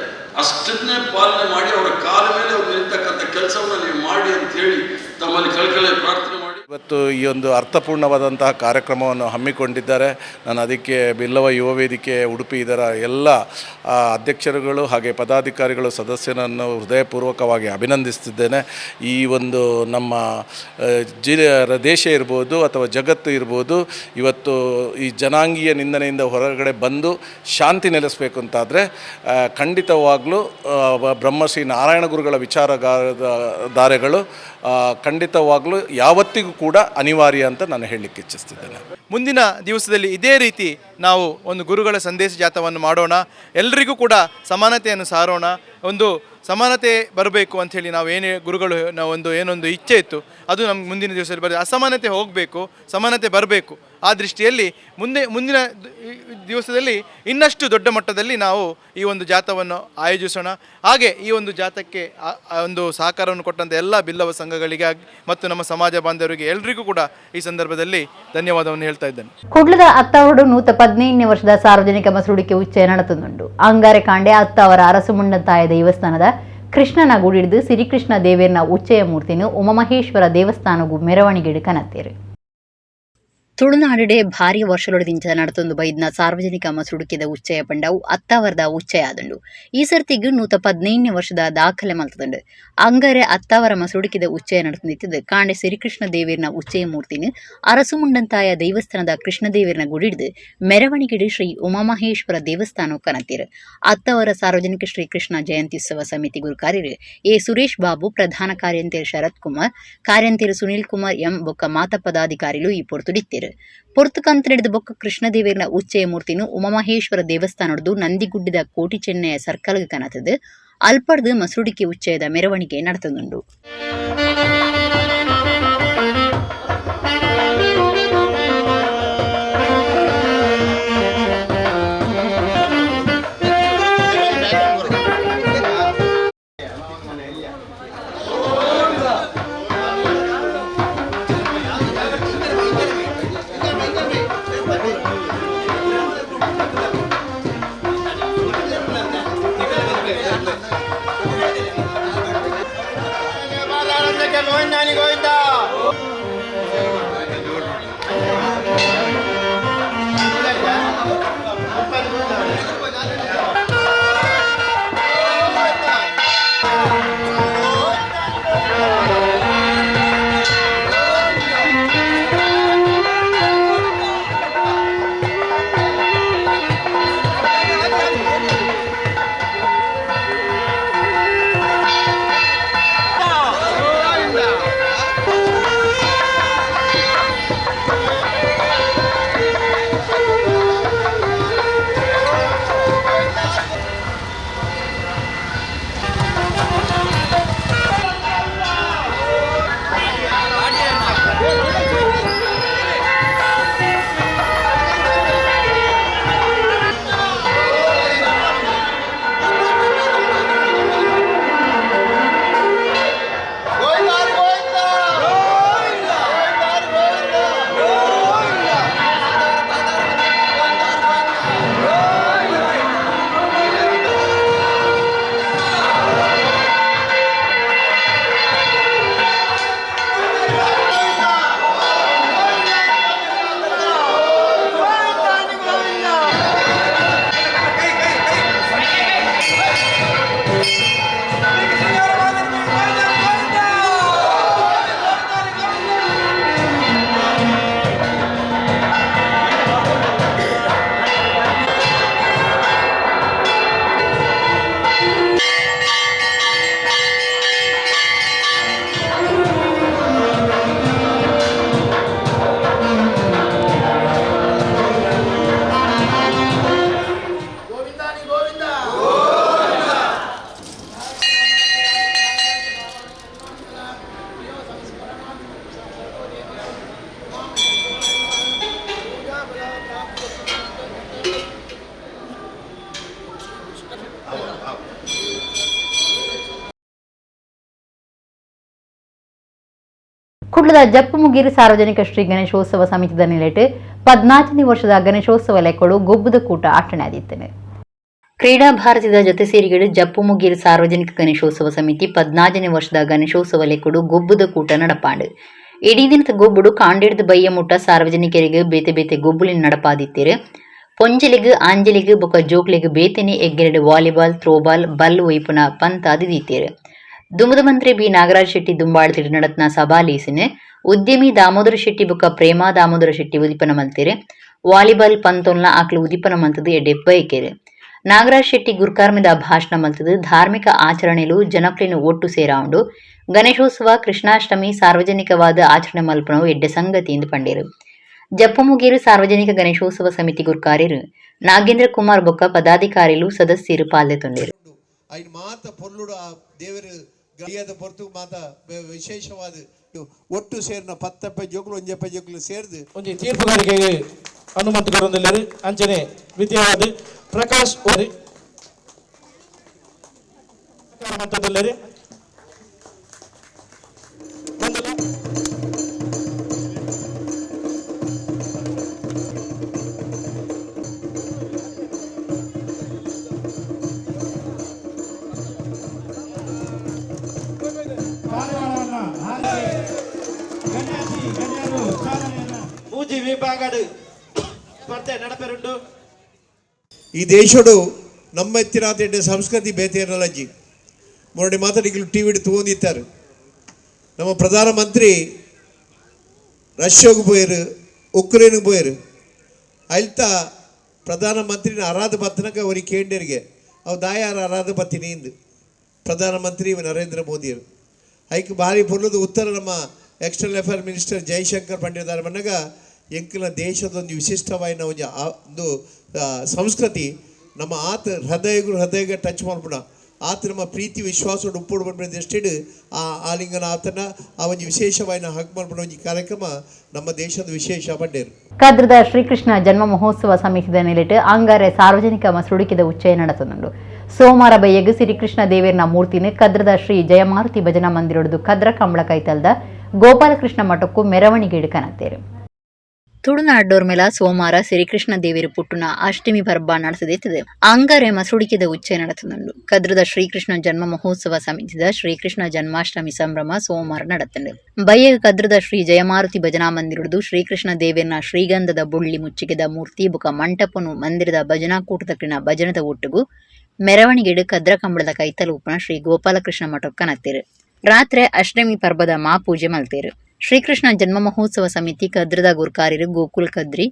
I: ಅಷ್ಟನ್ನೇ ಪಾಲನೆ ಮಾಡಿ ಅವರ ಕಾಲ ಮೇಲೆ ಅವ್ರು ನಿಲ್ತಕ್ಕಂಥ ಕೆಲಸವನ್ನು ನೀವು ಮಾಡಿ ಅಂತ ಹೇಳಿ ತಮ್ಮಲ್ಲಿ ಕಳಕಳಿ ಪ್ರಾರ್ಥನೆ ಮಾಡಿ.
J: ಇವತ್ತು ಈ ಒಂದು ಅರ್ಥಪೂರ್ಣವಾದಂತಹ ಕಾರ್ಯಕ್ರಮವನ್ನು ಹಮ್ಮಿಕೊಂಡಿದ್ದಾರೆ. ನಾನು ಅದಕ್ಕೆ ಬಿಲ್ಲವ ಯುವ ವೇದಿಕೆ ಉಡುಪಿ ಇದರ ಎಲ್ಲ ಅಧ್ಯಕ್ಷರುಗಳು ಹಾಗೆ ಪದಾಧಿಕಾರಿಗಳು, ಸದಸ್ಯರನ್ನು ಹೃದಯಪೂರ್ವಕವಾಗಿ ಅಭಿನಂದಿಸುತ್ತಿದ್ದೇನೆ. ಈ ಒಂದು ನಮ್ಮ ಜಿಲ್ಲೆ, ದೇಶ ಇರ್ಬೋದು ಅಥವಾ ಜಗತ್ತು ಇರ್ಬೋದು, ಇವತ್ತು ಈ ಜನಾಂಗೀಯ ನಿಂದನೆಯಿಂದ ಹೊರಗಡೆ ಬಂದು ಶಾಂತಿ ನೆಲೆಸಬೇಕು ಅಂತಾದರೆ ಖಂಡಿತವಾಗಲೂ ಬ್ರಹ್ಮಶ್ರೀ ನಾರಾಯಣ ಗುರುಗಳ ವಿಚಾರಗಾರದ ಧಾರೆಗಳು ಖಂಡಿತವಾಗಲೂ ಯಾವತ್ತಿಗೂ ಕೂಡ ಅನಿವಾರ್ಯ ಅಂತ ನಾನು ಹೇಳಲಿಕ್ಕೆ ಇಚ್ಛಿಸ್ತಿದ್ದೇನೆ.
K: ಮುಂದಿನ ದಿವಸದಲ್ಲಿ ಇದೇ ರೀತಿ ನಾವು ಒಂದು ಗುರುಗಳ ಸಂದೇಶ ಜಾಥವನ್ನು ಮಾಡೋಣ. ಎಲ್ರಿಗೂ ಕೂಡ ಸಮಾನತೆಯನ್ನು ಸಾರೋಣ. ಒಂದು ಸಮಾನತೆ ಬರಬೇಕು ಅಂಥೇಳಿ ನಾವು ಏನೇ ಗುರುಗಳು ನಾವು ಒಂದು ಏನೊಂದು ಇಚ್ಛೆ ಇತ್ತು, ಅದು ನಮ್ಗೆ ಮುಂದಿನ ದಿವಸದಲ್ಲಿ ಬರ್ತದೆ. ಅಸಮಾನತೆ ಹೋಗಬೇಕು, ಸಮಾನತೆ ಬರಬೇಕು. ಆ ದೃಷ್ಟಿಯಲ್ಲಿ ಮುಂದೆ ಮುಂದಿನ ದಿವಸದಲ್ಲಿ ಇನ್ನಷ್ಟು ದೊಡ್ಡ ಮಟ್ಟದಲ್ಲಿ ನಾವು ಈ ಒಂದು ಜಾಥವನ್ನು ಆಯೋಜಿಸೋಣ. ಹಾಗೆ ಈ ಒಂದು ಜಾಥಕ್ಕೆ ಒಂದು ಸಹಕಾರವನ್ನು ಕೊಟ್ಟಂಥ ಎಲ್ಲ ಬಿಲ್ಲವ ಸಂಘಗಳಿಗೆ ಮತ್ತು ನಮ್ಮ ಸಮಾಜ ಬಾಂಧವರಿಗೆ ಎಲ್ರಿಗೂ ಕೂಡ ಈ ಸಂದರ್ಭದಲ್ಲಿ ಧನ್ಯವಾದವನ್ನು ಹೇಳ್ತಾ ಇದ್ದೇನೆ.
A: ಕುಡ್ಲದ ಅತ್ತಾವಡು 115ನೇ ವರ್ಷದ ಸಾರ್ವಜನಿಕ ಮಸೂಡಿಕೆ ಉಚ್ಚಯ ನಡೆತುಂಡು. ಅಂಗಾರೆ ಕಾಂಡೆ ಅತ್ತಾವರ ಅರಸುಮುಂಡಂತಾಯ ದೇವಸ್ಥಾನದ ಕೃಷ್ಣನ ಗುಡಿಡ್ದು ಸಿರಿಕೃಷ್ಣ ದೇವೇರ್ನ ಉಚ್ಚಯ ಮೂರ್ತಿನು ಉಮಾಮಹೇಶ್ವರ ದೇವಸ್ಥಾನಗೂ ಮೆರವಣಿಗೆಡು ಕನತ್ತೇರು.
B: ತುಳುನಾಡುಡೆ ಭಾರಿ ವರ್ಷಲೊಡದಿಂಚ ನಡತೊಂದು ಬೈದ್ನ ಸಾರ್ವಜನಿಕ ಮಸುಡುಕಿದ ಉಚ್ಚಯ ಪಂಡವು ಅತ್ತಾವರದ ಉಚ್ಚಯ ಆದುಂಡು. ಈ ಸರ್ತಿಗ್ 115ನೇ ವರ್ಷದ ದಾಖಲೆ ಮಲ್ತದುಂಡು. ಅಂಗಾರೆ ಅತ್ತಾವರ ಮಸುಡುಕಿದ ಉಚ್ಚಯ ನಡತೊಂದಿತ್ತದು ಕಾಂಡೆ ಸಿರಿಕೃಷ್ಣ ದೇವೇರ್ನ ಉಚ್ಚಯ ಮೂರ್ತಿನು ಅರಸುಮುಂಡಂತಾಯ ದೇವಸ್ಥಾನದ ಕೃಷ್ಣದೇವೇರ್ನ ಗುಡಿಡ್ದು ಮೆರವಣಿಗೆಡು ಶ್ರೀ ಉಮಾಮಹೇಶ್ವರ ದೇವಸ್ಥಾನ ಕನತೀರು. ಅತ್ತಾವರ ಸಾರ್ವಜನಿಕ ಶ್ರೀ ಕೃಷ್ಣ ಜಯಂತ್ಯುತ್ಸವ ಸಮಿತಿ ಗುರುಕಾರ್ಯರು ಎ ಸುರೇಶ್ ಬಾಬು, ಪ್ರಧಾನ ಕಾರ್ಯಂತೇರು ಶರತ್ ಕುಮಾರ್, ಕಾರ್ಯಂತೇರು ಸುನೀಲ್ ಕುಮಾರ್ ಎಂ ಬೊಕ್ಕ ಮಾತ ಪದಾಧಿಕಾರಿಲು ಈ ಪೊರ್ತುಡಿತ್ತೇರು. ಪೊರ್ತುಕಂತ ನಡೆದ ಬೊಕ್ಕ ಕೃಷ್ಣದೇವೇರ್ನ ಉಚ್ಚಯ ಮೂರ್ತಿನು ಉಮಾಮಹೇಶ್ವರ ದೇವಸ್ಥಾನಡ್ದು ನಂದಿಗುಡ್ಡಿದ ಕೋಟಿ ಚೆನ್ನಯ ಸರ್ಕಲ್ಗ್ ಕನತದು ಅಲ್ಪಡ್ದು ಮಸುಡಿಕೆ ಉಚ್ಚಯದ ಮೆರವಣಿಗೆ ನಡೆತದುಂಡು.
A: ಕುಡ್ಲದ ಜಪ್ಪುಮುಗೀರು ಸಾರ್ವಜನಿಕ ಶ್ರೀ ಗಣೇಶೋತ್ಸವ ಸಮಿತಿದ ನಿಲೆಟ್ 14ನೇ ವರ್ಷದ ಗಣೇಶೋತ್ಸವ ಲೆಕ್ಕಡು ಗೊಬ್ಬುದ ಕೂಟ ಆಚರಣೆ ಆದಿತ್ತನೆ.
B: ಕ್ರೀಡಾ ಭಾರತದ ಜೊತೆ ಸೇರಿಗೆಡು ಜಪ್ಪುಮುಗೀರು ಸಾರ್ವಜನಿಕ ಗಣೇಶೋತ್ಸವ ಸಮಿತಿ 14ನೇ ವರ್ಷದ ಗಣೇಶೋತ್ಸವ ಲೆಕ್ಕಡು ಗೊಬ್ಬುದ ಕೂಟ ನಡಪಾಂಡು. ಇಡೀ ದಿನದ ಗೊಬ್ಬುಡು ಕಾಂಡಿಡ್ದು ಬಯ್ಯ ಮುಟ್ಟ ಸಾರ್ವಜನಿಕರಿಗೆ ಬೇತೆ ಬೇತೆ ಗೊಬ್ಬುಲಿನ ನಡಪಾದಿತ್ತೀರು. ಪೊಂಜಲಿಗ್ ಆಂಜಲಿಗ್ ಬೊಕ ಜೋಕ್ಲಿಗ್ ಬೇತೆನೆ ಎಗ್ಗೆರಡು ವಾಲಿಬಾಲ್, ಥ್ರೋಬಾಲ್, ಬಲ್ ಒಯ್ಪುನ ಪಂತಾದಿ ದೀತೇರು. ದುಮುದ ಮಂತ್ರಿ ಬಿ ನಾಗರಾಜ್ ಶೆಟ್ಟಿ ದುಂಬಾಳ್ತಿಡು ನಡತ್ನ ಸಭಾಲೀಸಿನ ಉದ್ಯಮಿ ದಾಮೋದರ ಶೆಟ್ಟಿ ಬೊಕ ಪ್ರೇಮಾ ದಾಮೋದರ ಶೆಟ್ಟಿ ಉದಿಪನ ಮಲ್ತೇರು. ವಾಲಿಬಾಲ್ ಪಂತೊಲ್ನ ಆಕ್ಲು ಉದಿಪನ ಮಂತದು ಎಡೆ ಬಯಕೇರು. ನಾಗರಾಜ್ ಶೆಟ್ಟಿ ಗುರ್ಕಾರ್ಮಿದ ಭಾಷಣ ಮಲ್ತದು ಧಾರ್ಮಿಕ ಆಚರಣೆಲು ಜನಕ್ಲಿನ ಒಟ್ಟು ಸೇರಾವುಂಡು. ಗಣೇಶೋತ್ಸವ, ಕೃಷ್ಣಾಷ್ಟಮಿ ಸಾರ್ವಜನಿಕವಾದ ಆಚರಣೆ ಮಲ್ಪನವು ಎಡ್ಡೆ ಸಂಗತಿ ಎಂದು ಪಂಡೇರು. ಜಪ್ಪುಮುಗೇರು ಸಾರ್ವಜನಿಕ ಗಣೇಶೋತ್ಸವ ಸಮಿತಿ ಗುರ್ಕಾರ್ಯರು ನಾಗೇಂದ್ರ ಕುಮಾರ್ ಬೊಕ್ಕ ಪದಾಧಿಕಾರಿಲು ಸದಸ್ಯರು ಪಾಲ್ದೆತೊಂಡೆರು.
L: ಐನ್ ಮಾತ ಪೊರ್ಲುಡು ಆ ದೇವರು ಗಡಿಯಾದ ಪೊರ್ತು ಮಾತ ವಿಶೇಷವಾದ ಒಟ್ಟು ಸೇರಿನ ಪತ್ತಪ್ಪ ಜೋಕುಲು ಒಂಜಪ್ಪ ಜೋಕುಲು ಸೇರ್ದು
M: ಒಂಜಿ ತೀರ್ಪುಗಾರಿಕೆಗೆ ಹನುಮಂತ ಕೊರೊಂದುಲ್ಲೆರ್. ಅಂಚನೆ ದ್ವಿತೀಯವಾದ ಪ್ರಕಾಶ್ ಒರಿ ಮಂತದುಲ್ಲೆರ್.
N: ಮೂಜಿ ವಿಭಾಗಡ್ ಸ್ಪರ್ಧೆ ನಡಪೆರುಂಡು.
L: ಈ ದೇಶಡು ನಮ್ಮ ಎತ್ತಿನಾತ ಸಂಸ್ಕೃತಿ ಬೇತೇನಲಜ್ಜಿ ಮೊರಡಿ ಮಾತಾಡಿಗಳು ಟಿ ವಿಡ್ ತಗೊಂಡಿತ್ತಾರೆ. ನಮ್ಮ ಪ್ರಧಾನಮಂತ್ರಿ ರಷ್ಯಾಗೆ ಪೋಯರು, ಉಕ್ರೇನ್ಗೆ ಪೋಯರು. ಅಲ್ತ ಪ್ರಧಾನಮಂತ್ರಿನ ಅರಾಧ ಬತ್ತನಕ ಅವರಿಗೆ ಕೇಂದ್ರಿಗೆ ಅವು ದಾಯಾರ ಅರಾಧ ಬತ್ತೀನಿ ಇಂದು ಪ್ರಧಾನಮಂತ್ರಿ ನರೇಂದ್ರ ಮೋದಿಯರು. ಐಕ್ ಭಾರಿ ಪೊರ್ಲದ ಉತ್ತರ ನಮ್ಮ ಎಕ್ಸ್ಟರ್ನಲ್ ಅಫೇರ್ ಮಿನಿಸ್ಟರ್ ಜೈಶಂಕರ್ ಪಂಡಿದಾರ ಮನ್ನಗ ಎಂಕಲ್ನ ದೇಶದ ಒಂದು ವಿಶಿಷ್ಟವಾಯಿನ ಒಂಜಿ ಒಂದು ಸಂಸ್ಕೃತಿ ನಮ್ಮ ಆತ ಹೃದಯಗೂ ಹೃದಯಗೆ ಟಚ್ ಮಾಡ್ಬಿಡ ಆತ ನಮ್ಮ ಪ್ರೀತಿ ವಿಶ್ವಾಸ ಉಪ್ಪುಡು ಬಂದ ದೃಷ್ಟಿಡ್ ಆ ಆಲಿಂಗನ ಆತನ ಆ ಒಂಜಿ ವಿಶೇಷವಾಯಿನ ಹಗ್ ಮಾಡ್ಬಿಡ ಒಂಜಿ ಕಾರ್ಯಕ್ರಮ ನಮ್ಮ ದೇಶದ ವಿಶೇಷ ಪಂಡೇರು.
A: ಕದ್ರದ ಶ್ರೀಕೃಷ್ಣ ಜನ್ಮ ಮಹೋತ್ಸವ ಸಮಿತಿದ ನೆಲೆಟ್ ಅಂಗಾರೆ ಸಾರ್ವಜನಿಕ ಮಸುಡುಕಿದ ಉಚ್ಚಯ ನಡೆತನುಂಡು. ಸೋಮವಾರ ಬಯ್ಯಗ್ ಶ್ರೀಕೃಷ್ಣ ದೇವೇರ್ನ ಮೂರ್ತಿನ ಕದ್ರದ ಶ್ರೀ ಜಯಮಾರುತಿ ಭಜನಾ ಮಂದಿರೊಡದು ಕದ್ರ ಕಂಬಳ ಕೈತಲ್ದ ಗೋಪಾಲಕೃಷ್ಣ ಮಠಕ್ಕೂ ಮೆರವಣಿಗೆ ಕನತ್ತೇರು.
B: ತುಳುನಾಡ್ಡೋರ್ ಮೇಲ ಸೋಮವಾರ ಶ್ರೀಕೃಷ್ಣ ದೇವರು ಪುಟ್ಟುನ ಅಷ್ಟಮಿ ಪರ್ಬ ನಡೆಸದಿತ್ತದೆ. ಅಂಗಾರೆ ಮಸುಡಿಕೆದ ಉಚ್ಚಯ ನಡೆತನುಂಡು. ಕದ್ರದ ಶ್ರೀಕೃಷ್ಣ ಜನ್ಮ ಮಹೋತ್ಸವ ಸಮಿತಿದ ಶ್ರೀಕೃಷ್ಣ ಜನ್ಮಾಷ್ಟಮಿ ಸಂಭ್ರಮ ಸೋಮವಾರ ನಡೆತಂಡು. ಬಯ್ಯ ಕದ್ರದ ಶ್ರೀ ಜಯಮಾರುತಿ ಭಜನಾ ಮಂದಿರದು ಶ್ರೀಕೃಷ್ಣ ದೇವರನ ಶ್ರೀಗಂಧದ ಬುಳ್ಳಿ ಮುಚ್ಚಿಗೆದ ಮೂರ್ತಿ ಬುಕ ಮಂಟಪನು ಮಂದಿರದ ಭಜನಾ ಕೂಟದಕ್ಕಿನ ಭಜನದ ಒಟ್ಟುಗು ಮೆರವಣಿಗೆಡು ಕದ್ರ ಕಂಬಳದ ಕೈತಲು ಉಪ್ಪನ ಶ್ರೀ ಗೋಪಾಲಕೃಷ್ಣ ಮಠಕ್ಕ ನತ್ತೇರು. ರಾತ್ರಿ ಅಷ್ಟಮಿ ಪರ್ಬದ ಮಾಪೂಜೆ ಮಲ್ತೇರು. ಶ್ರೀಕೃಷ್ಣ ಜನ್ಮ ಮಹೋತ್ಸವ ಸಮಿತಿ ಕದ್ರದ ಗುರ್ಕಾರ್ಯರು ಗೋಕುಲ್ ಕದ್ರಿ,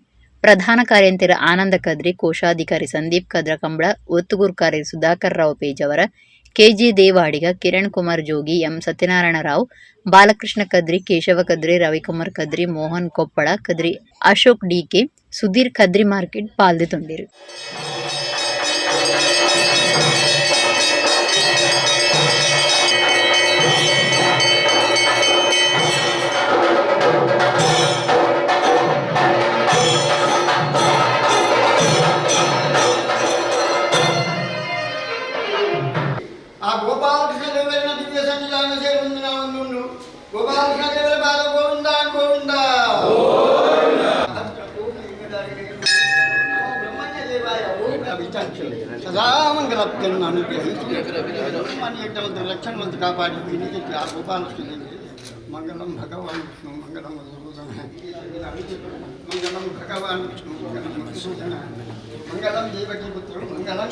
B: ಪ್ರಧಾನ ಕಾರ್ಯಂತೆರ ಆನಂದ ಕದ್ರಿ, ಕೋಶಾಧಿಕಾರಿ ಸಂದೀಪ್ ಕದ್ರ ಕಂಬಳ, ಒತ್ತು ಗುರ್ಕಾರ್ಯರು Sudhakar Rao Pejawar, K J Devadiga, Kiran Kumar Jogi, M Satyanarayana Rao, Balakrishna Kadri, Keshava Kadri, Ravikumar Kadri, Mohan Koppal Kadri, Ashok D K, Sudhir Kadri market ಪಾಲ್ದೆ ತೊಂಡಿರು.
O: ಆ ಗೋಪಾಲಕೃಷ್ಣ ದೇವರನ್ನ ದಿವ್ಯ ಸನ್ನಿಧಾನ ಸೇರುವಂದು ನಾವೊಂದುಂಡು. ಗೋಪಾಲಕೃಷ್ಣ ದೇವರ ಬಾಲ ಗೋವಿಂದ ಗೋವಿಂದ ಸದಾ ಮಂಗಲತ್ಯನ್ನು ಅನುಗ್ರಹಿಸಿ ಲಕ್ಷಣವಂತ ಕಾಪಾಡಿ ಆ ಗೋಪಾಲಕೃಷ್ಣ ದೇವರಿಗೆ ಮಂಗಲಂ ಭಗವಾನ್ ವಿಷ್ಣು ಮಂಗಲಂ ಮಧುಸೂದನ ಮಂಗಲಂ ಭಗವಾನ್ ವಿಷ್ಣು ಮಂಗಲಂ ಮಧುಸೂದನ ಮಂಗಲಂ ದೇವಕಿ ಪುತ್ರರು ಮಂಗಲಂ.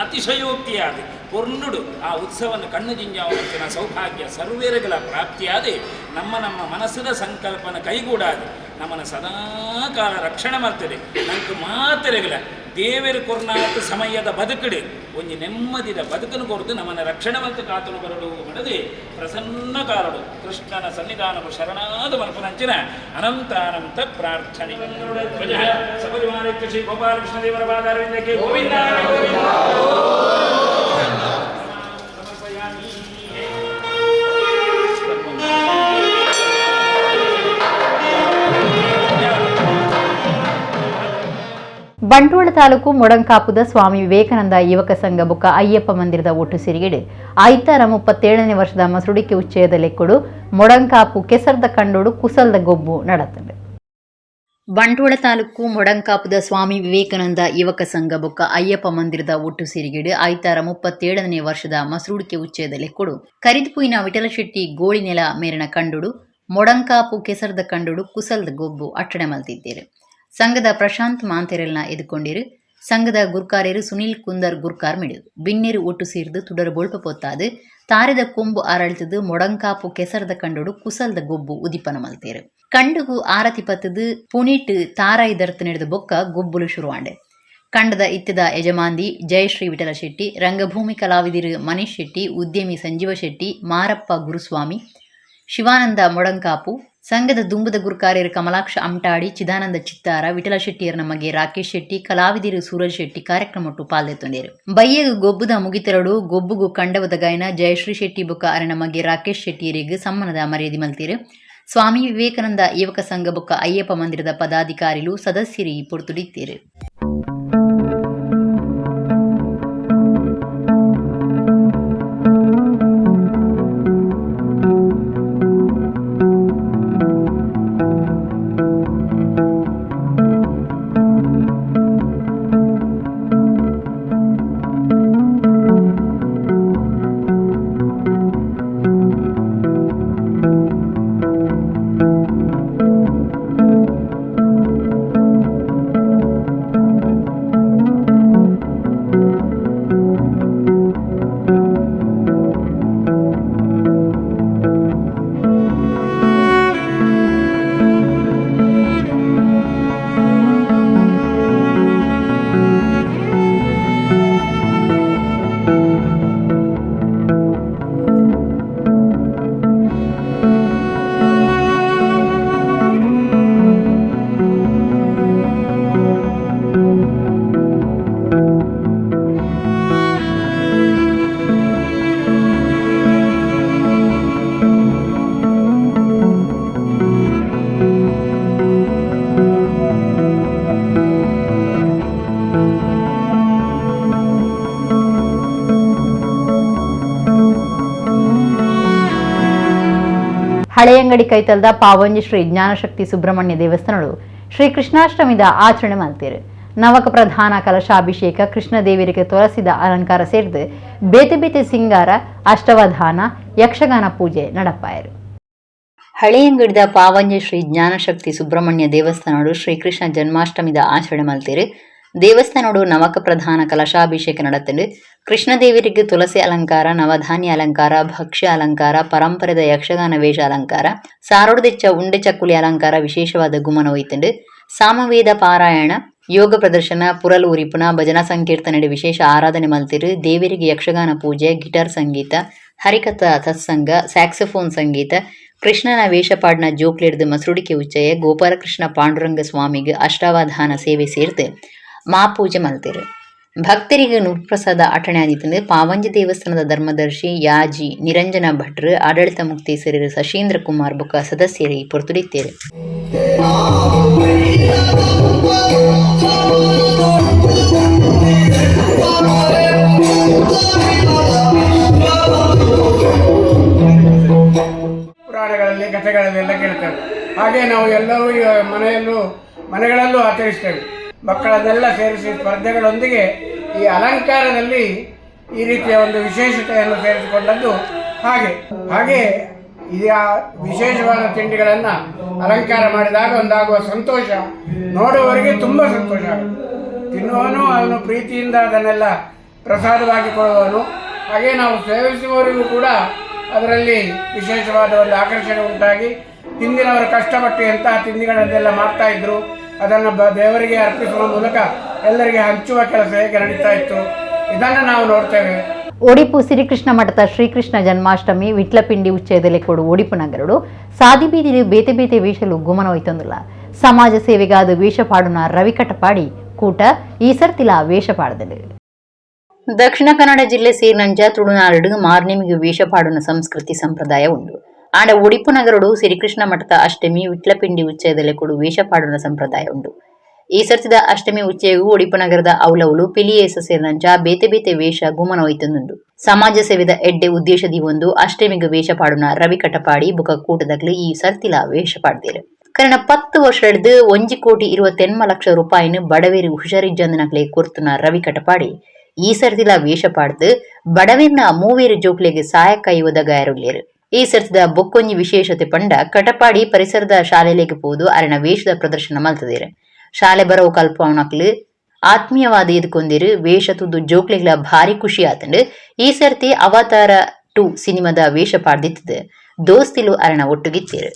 P: ಅತಿಶಯೋಕ್ತಿಯಾದ ಪೊರ್ನುಡು ಆ ಉತ್ಸವವನ್ನು ಕಣ್ಣು ಜಿಂಜಾವನ ಸೌಭಾಗ್ಯ ಸರ್ವೇರುಗಳ ಪ್ರಾಪ್ತಿಯಾದೆ ನಮ್ಮ ನಮ್ಮ ಮನಸ್ಸಿನ ಸಂಕಲ್ಪನ ಕೈಗೂಡಾದೆ ನಮ್ಮನ್ನು ಸದಾಕಾಲ ರಕ್ಷಣೆ ಮಾಡ್ತದೆ. ನಂಗೆ ಮಾತೆರೆಗಳ ದೇವರು ಕೊರ್ನಾಥ ಸಮಯದ ಬದುಕಡೆ ಒಂಜಿ ನೆಮ್ಮದಿದ ಬದುಕನ್ನು ಕೊರತು ನಮ್ಮನ್ನು ರಕ್ಷಣೆ ಮತ್ತು ಕಾತನು ಬರಡು ಮಾಡದೆ ಪ್ರಸನ್ನ ಕಾರಡು ಕೃಷ್ಣನ ಸನ್ನಿಧಾನವು ಶರಣಾದ ಮನಪನಂಚಿನ ಅನಂತ ಅನಂತ ಪ್ರಾರ್ಥನೆ. ಸಪರಿವಾರ ಶ್ರೀ ಗೋಪಾಲಕೃಷ್ಣ ದೇವರ ಪಾದಾರವಿಂದಕ್ಕೆ ಗೋವಿಂದ ಗೋವಿಂದ.
A: ಬಂಟ್ವಾಳ ತಾಲೂಕು ಮೊಡಂಕಾಪುದ ಸ್ವಾಮಿ ವಿವೇಕಾನಂದ ಯುವಕ ಸಂಘ ಬೊಕ್ಕ ಅಯ್ಯಪ್ಪ ಮಂದಿರದ ಒಟ್ಟು ಸಿರಿಗೆಡೆ ಐತಾರ 37ನೇ ವರ್ಷದ ಮಸುಡಿಕೆ ಉಚ್ಚಯದ ಲೆಕ್ಕಡು ಮೊಡಂಕಾಪು ಕೆಸರ್ದ ಕಂಡೋಡು ಕುಸಲ್ದ ಗೊಬ್ಬು ನಡತಂಡೆ.
B: ಬಂಟ್ವಾಳ ತಾಲೂಕು ಮೊಡಂಕಾಪುದ ಸ್ವಾಮಿ ವಿವೇಕಾನಂದ ಯುವಕ ಸಂಘ ಬೊಕ್ಕ ಅಯ್ಯಪ್ಪ ಮಂದಿರದ ಒಟ್ಟು ಸಿರಿಗೆಡೆ ಐತಾರ 37ನೇ ವರ್ಷದ ಮಸುಡಿಕೆ ಉಚ್ಚಯದ ಲೆಕ್ಕಡು ಕರಿದುಪುಯಿನ ವಿಠಲಶೆಟ್ಟಿ ಗೋಳಿನೆಲ ಮೇರಿನ ಕಂಡೋಡು ಮೊಡಂಕಾಪು ಕೆಸರ್ದ ಕಂಡೋಡು ಕುಸಲ್ದ ಗೊಬ್ಬು ಅಟ್ಟಣೆ ಮಲ್ತಿದ್ದೇರು. ಸಂಘದ ಪ್ರಶಾಂತ್ ಮಾಂತೆರೆಲ್ನ ಎದುಕೊಂಡಿರು. ಸಂಘದ ಗುರ್ಕಾರ್ಯರು ಸುನೀಲ್ ಕುಂದರ್ ಗುರ್ಕಾರ್ ಮಿಡು ಬಿನ್ನೆರು ಒಟ್ಟು ಸೇರಿದು ತುಡರು ಬೊಳ್ಪ ಪೊತ್ತಾದು ತಾರೆದ ಕೊಂಬು ಆರಳಿತದು ಮೊಡಂಕಾಪು ಕೆಸರದ ಕಂಡೋಡು ಕುಸಲ್ದ ಗೊಬ್ಬು ಉದಿಪನ ಮಲ್ತೇರು. ಕಂಡುಗು ಆರತಿ ಪತ್ತದು ಪುಣಿಟ್ಟು ತಾರಾಯಿ ದರ್ತು ನಡೆದ ಬೊಕ್ಕ ಗೊಬ್ಬುಲು ಶುರುವಾಂಡೆ. ಕಂಡದ ಇತ್ತದ ಯಜಮಾಂದಿ ಜಯಶ್ರೀ ವಿಠಲ ಶೆಟ್ಟಿ, ರಂಗಭೂಮಿ ಕಲಾವಿದರು ಮನೀಶ್ ಶೆಟ್ಟಿ, ಉದ್ಯಮಿ ಸಂಜೀವ ಶೆಟ್ಟಿ, ಮಾರಪ್ಪ ಗುರುಸ್ವಾಮಿ, ಶಿವಾನಂದ ಮೊಡಂಕಾಪು, ಸಂಘದ ದುಂಬುದ ಗುರುಕಾರ್ಯರು ಕಮಲಾಕ್ಷ ಅಮ್ಟಾಡಿ, ಚಿದಾನಂದ ಚಿತ್ತಾರ, ವಿಠಲ ಶೆಟ್ಟಿಯರ ನಮಗೆ ರಾಕೇಶ್ ಶೆಟ್ಟಿ, ಕಲಾವಿದರು ಸೂರಜ್ ಶೆಟ್ಟಿ ಕಾರ್ಯಕ್ರಮಟ್ಟು ಪಾಲ್ದೆತ್ತೊಂಡೇರು. ಬಯ್ಯಗು ಗೊಬ್ಬುದ ಮುಗಿತೆರಡು ಗೊಬ್ಬುಗು ಕಂಡವದ ಗಾಯನ ಜಯಶ್ರೀ ಶೆಟ್ಟಿ ಬೊಕ್ಕ ಅರ ನಮಗೆ ರಾಕೇಶ್ ಶೆಟ್ಟಿಯರಿಗೆ ಸಮ್ಮಾನದ ಮರ್ಯಾದೆ ಮಲ್ತೀರು. ಸ್ವಾಮಿ ವಿವೇಕಾನಂದ ಯುವಕ ಸಂಘ ಬೊಕ್ಕ ಅಯ್ಯಪ್ಪ ಮಂದಿರದ ಪದಾಧಿಕಾರಿಲು ಸದಸ್ಯರು ಈ ಪೊರ್ತುಡಿತ್ತೀರು.
A: ಹಳೆಯಂಗಡಿ ಕೈತಲ್ದ ಪಾವಂಜಿ ಶ್ರೀ ಜ್ಞಾನಶಕ್ತಿ ಸುಬ್ರಹ್ಮಣ್ಯ ದೇವಸ್ಥಾನಗಳು ಶ್ರೀ ಕೃಷ್ಣಾಷ್ಟಮಿದ ಆಚರಣೆ ಮಾಡ್ತೀರಿ. ನವಕ ಪ್ರಧಾನ ಕಲಶಾಭಿಷೇಕ, ಕೃಷ್ಣದೇವರಿಗೆ ತುಳಸಿದ ಅಲಂಕಾರ ಸೇರಿದು ಬೇತೆ ಬೇತೆ ಸಿಂಗಾರ, ಅಷ್ಟವಧಾನ, ಯಕ್ಷಗಾನ ಪೂಜೆ ನಡಪಾಯರು.
B: ಹಳೆಯಂಗಡಿದ ಪಾವಂಜೆ ಶ್ರೀ ಜ್ಞಾನಶಕ್ತಿ ಸುಬ್ರಹ್ಮಣ್ಯ ದೇವಸ್ಥಾನಡು ಶ್ರೀಕೃಷ್ಣ ಜನ್ಮಾಷ್ಟಮಿದ ಆಚರಣೆ ಮಲ್ತೇರು. ದೇವಸ್ಥಾನಡು ನವಕ ಪ್ರಧಾನ ಕಲಶಾಭಿಷೇಕ ನಡತಂಡು. ಕೃಷ್ಣದೇವರಿಗೆ ತುಳಸಿ ಅಲಂಕಾರ, ನವಧಾನ್ಯ ಅಲಂಕಾರ, ಭಕ್ಷ್ಯ ಅಲಂಕಾರ, ಪರಂಪರೆದ ಯಕ್ಷಗಾನ ವೇಷ ಅಲಂಕಾರ, ಸಾರೋಡದೆಚ್ಚ ಉಂಡೆ ಚಕ್ಕುಲಿ ಅಲಂಕಾರ ವಿಶೇಷವಾದ ಗುಮನ ಒಯ್ತಂಡು. ಸಾಮವೇದ ಪಾರಾಯಣ, ಯೋಗ ಪ್ರದರ್ಶನ, ಪುರಲು ಉರಿಪುನ, ಭಜನಾ ಸಂಕೀರ್ತನೆ ವಿಶೇಷ ಆರಾಧನೆ ಮಲ್ತಿರು. ದೇವರಿಗೆ ಯಕ್ಷಗಾನ ಪೂಜೆ, ಗಿಟಾರ್ ಸಂಗೀತ, ಹರಿಕಥಾ ಸತ್ಸಂಗ, ಸ್ಯಾಕ್ಸೋಫೋನ್ ಸಂಗೀತ, ಕೃಷ್ಣನ ವೇಷಪಾಡ್ನ ಜೋಕ್ಲಿಡ್ದು ಮಸರುಡಿಕೆ ಉಚ್ಚಯ, ಗೋಪಾಲಕೃಷ್ಣ ಪಾಂಡುರಂಗ ಸ್ವಾಮಿಗೆ ಅಷ್ಟಾವಧಾನ ಸೇವೆ ಸೇರ್ತು ಮಾಪೂಜೆ ಮಲ್ತಿರು. ಭಕ್ತರಿಗೆ ನುಪ್ರಸಾದ ಅಟಣೆ ಆದಿತ್ತಂದು ಪಾವಂಜೆ ದೇವಸ್ಥಾನದ ಧರ್ಮದರ್ಶಿ ಯಾಜಿ ನಿರಂಜನ ಭಟ್ರು, ಆಡಳಿತ ಮುಕ್ತೇಸರರು ಸಶೀಂದ್ರ ಕುಮಾರ್ ಬುಕ್ಕ ಸದಸ್ಯರು ಈ ಪೊರ್ತುಡಿತ್ತೇರು.
Q: ಪುರಾಣಗಳಲ್ಲಿ, ಕಥೆಗಳಲ್ಲೆಲ್ಲ ಕೇಳ್ತೇವೆ. ಹಾಗೆ ನಾವು ಎಲ್ಲವೂ ಮನೆಯಲ್ಲೂ ಮನೆಗಳಲ್ಲೂ ಆಚರಿಸ್ತೇವೆ. ಮಕ್ಕಳನ್ನೆಲ್ಲ ಸೇರಿಸಿ ಸ್ಪರ್ಧೆಗಳೊಂದಿಗೆ ಈ ಅಲಂಕಾರದಲ್ಲಿ ಈ ರೀತಿಯ ಒಂದು ವಿಶೇಷತೆಯನ್ನು ಸೇರಿಸಿಕೊಂಡದ್ದು. ಹಾಗೆ ಹಾಗೆ ಈ ವಿಶೇಷವಾದ ತಿಂಡಿಗಳನ್ನು ಅಲಂಕಾರ ಮಾಡಿದಾಗ ಒಂದಾಗುವ ಸಂತೋಷ ನೋಡುವವರಿಗೆ ತುಂಬ ಸಂತೋಷ ಆಗುತ್ತೆ. ತಿನ್ನುವನು ಅವನು ಪ್ರೀತಿಯಿಂದ ಅದನ್ನೆಲ್ಲ ಪ್ರಸಾದವಾಗಿ ಕೊಡುವವನು. ಹಾಗೆ ನಾವು ಸೇವಿಸುವವರಿಗೂ ಕೂಡ ಅದರಲ್ಲಿ ವಿಶೇಷವಾದ ಒಂದು ಆಕರ್ಷಣೆ ಉಂಟಾಗಿ ಹಿಂದಿನವರು ಕಷ್ಟಪಟ್ಟು ಎಂತಹ ತಿಂಡಿಗಳನ್ನೆಲ್ಲ ಮಾಡ್ತಾಯಿದ್ರು, ಅದನ್ನು ದೇವರಿಗೆ ಅರ್ಪಿಸುವ ಮೂಲಕ ಎಲ್ಲರಿಗೆ ಹಂಚುವ ಕೆಲಸ ಹೇಗೆ ನಡೀತಾ ಇತ್ತು, ಇದನ್ನು ನಾವು ನೋಡ್ತೇವೆ.
A: ಒಡಿಪು ಶ್ರೀಕೃಷ್ಣ ಮಠದ ಶ್ರೀಕೃಷ್ಣ ಜನ್ಮಾಷ್ಟಮಿ ವಿಟ್ಲಪಿಂಡಿ ಉಚ್ಚಯದಲ್ಲಿ ಕೊಡು ಒಡಿಪು ನಗರಡು ಸಾದಿ ಬೀದಿಲು ಬೇತೆ ಬೇತೆ ವೇಷಲು ಗುಮನ ಹೋಯ್ತೊಂದಿಲ್ಲ. ಸಮಾಜ ಸೇವೆಗಾದ ವೇಷ ಪಾಡುನ ರವಿ ಕಟಪಾಡಿ ಕೂಟ ಈ ಸರ್ತಿಲ ವೇಷ ಪಾಡದಳು.
B: ದಕ್ಷಿಣ ಕನ್ನಡ ಜಿಲ್ಲೆ ಸೇರಿನಂಜ ತುಳುನಾಡು ಮಾರ್ನಿಮಿಗೆ ವೇಷ ಪಾಡುನ ಸಂಸ್ಕೃತಿ ಸಂಪ್ರದಾಯ ಉಂಡು. ಆಂಡ ಒಡಿಪು ನಗರಡು ಶ್ರೀಕೃಷ್ಣ ಮಠದ ಅಷ್ಟಮಿ ವಿಟ್ಲಪಿಂಡಿ ಉಚ್ಚಯದಲ್ಲಿ ಕೊಡು ವೇಷ ಪಾಡುನ ಸಂಪ್ರದಾಯ ಉಂಡು. ಈ ಸರ್ತಿದ ಅಷ್ಟಮಿ ಉಚ್ಚಯವು ಒಡಿಪು ನಗರದ ಔಲೌಲು ಪಿಲಿಯೇಸ ಸೇರಿನಂಚ ಬೇತೆ ಬೇತೆ ವೇಷ ಗುಮನ ಒಯ್ತೊಂದುಂಡು. ಸಮಾಜ ಸೇವೆದ ಎಡ್ಡೆ ಉದ್ದೇಶದಿ ಒಂದು ಅಷ್ಟಮಿಗೆ ವೇಷ ಪಾಡುನ ರವಿ ಕಟಪಾಡಿ ಬುಕ ಕೂಟದಗ್ಲು ಈ ಸರ್ತಿಲ ವೇಷ ಪಾಡ್ದೇರು. ಕರಣ 10 ವರ್ಷ ಹಿಡಿದು 1,29,00,000 ರೂಪಾಯಿನ ಬಡವೇರು ಹುಷಾರಿಜ್ಜಂದನಕ್ಲೆ ಕೊರ್ತುನ ರವಿ ಕಟಪಾಡಿ ಈ ಸರ್ತಿಲ ವೇಷ ಪಾಡ್ದು ಬಡವೇರ್ನ ಮೂವೇರು ಜೋಕ್ಲೆಗೆ ಸಹಾಯಕ ಒದಗಾಯರುಗ್ಲೇರು. ಈ ಸರ್ತಿದ ಬೊಕ್ಕೊಂಜಿ ವಿಶೇಷತೆ ಪಂಡ ಕಟಪಾಡಿ ಪರಿಸರದ ಶಾಲೆಲೆಗೆ ಪೋದು ಅರಣ ವೇಷದ ಪ್ರದರ್ಶನ ಮಲ್ತದೇರು. ಶಾಲೆ ಬರವು ಕಲ್ಪವನಕ್ಲು ಆತ್ಮೀಯವಾದ ಎದ್ಕೊಂದಿರು. ವೇಷ ತುದು ಜೋಕ್ಲೆಗ್ಲ ಭಾರಿ ಖುಷಿ ಆತಂಡು. ಈ ಸರ್ತಿ ಅವತಾರ 2 ಸಿನಿಮಾದ ವೇಷ ಪಾಡ್ದಿತ್ತದು ದೋಸ್ತಿಲು ಅರಣ ಒಟ್ಟುಗಿತ್ತೀರು.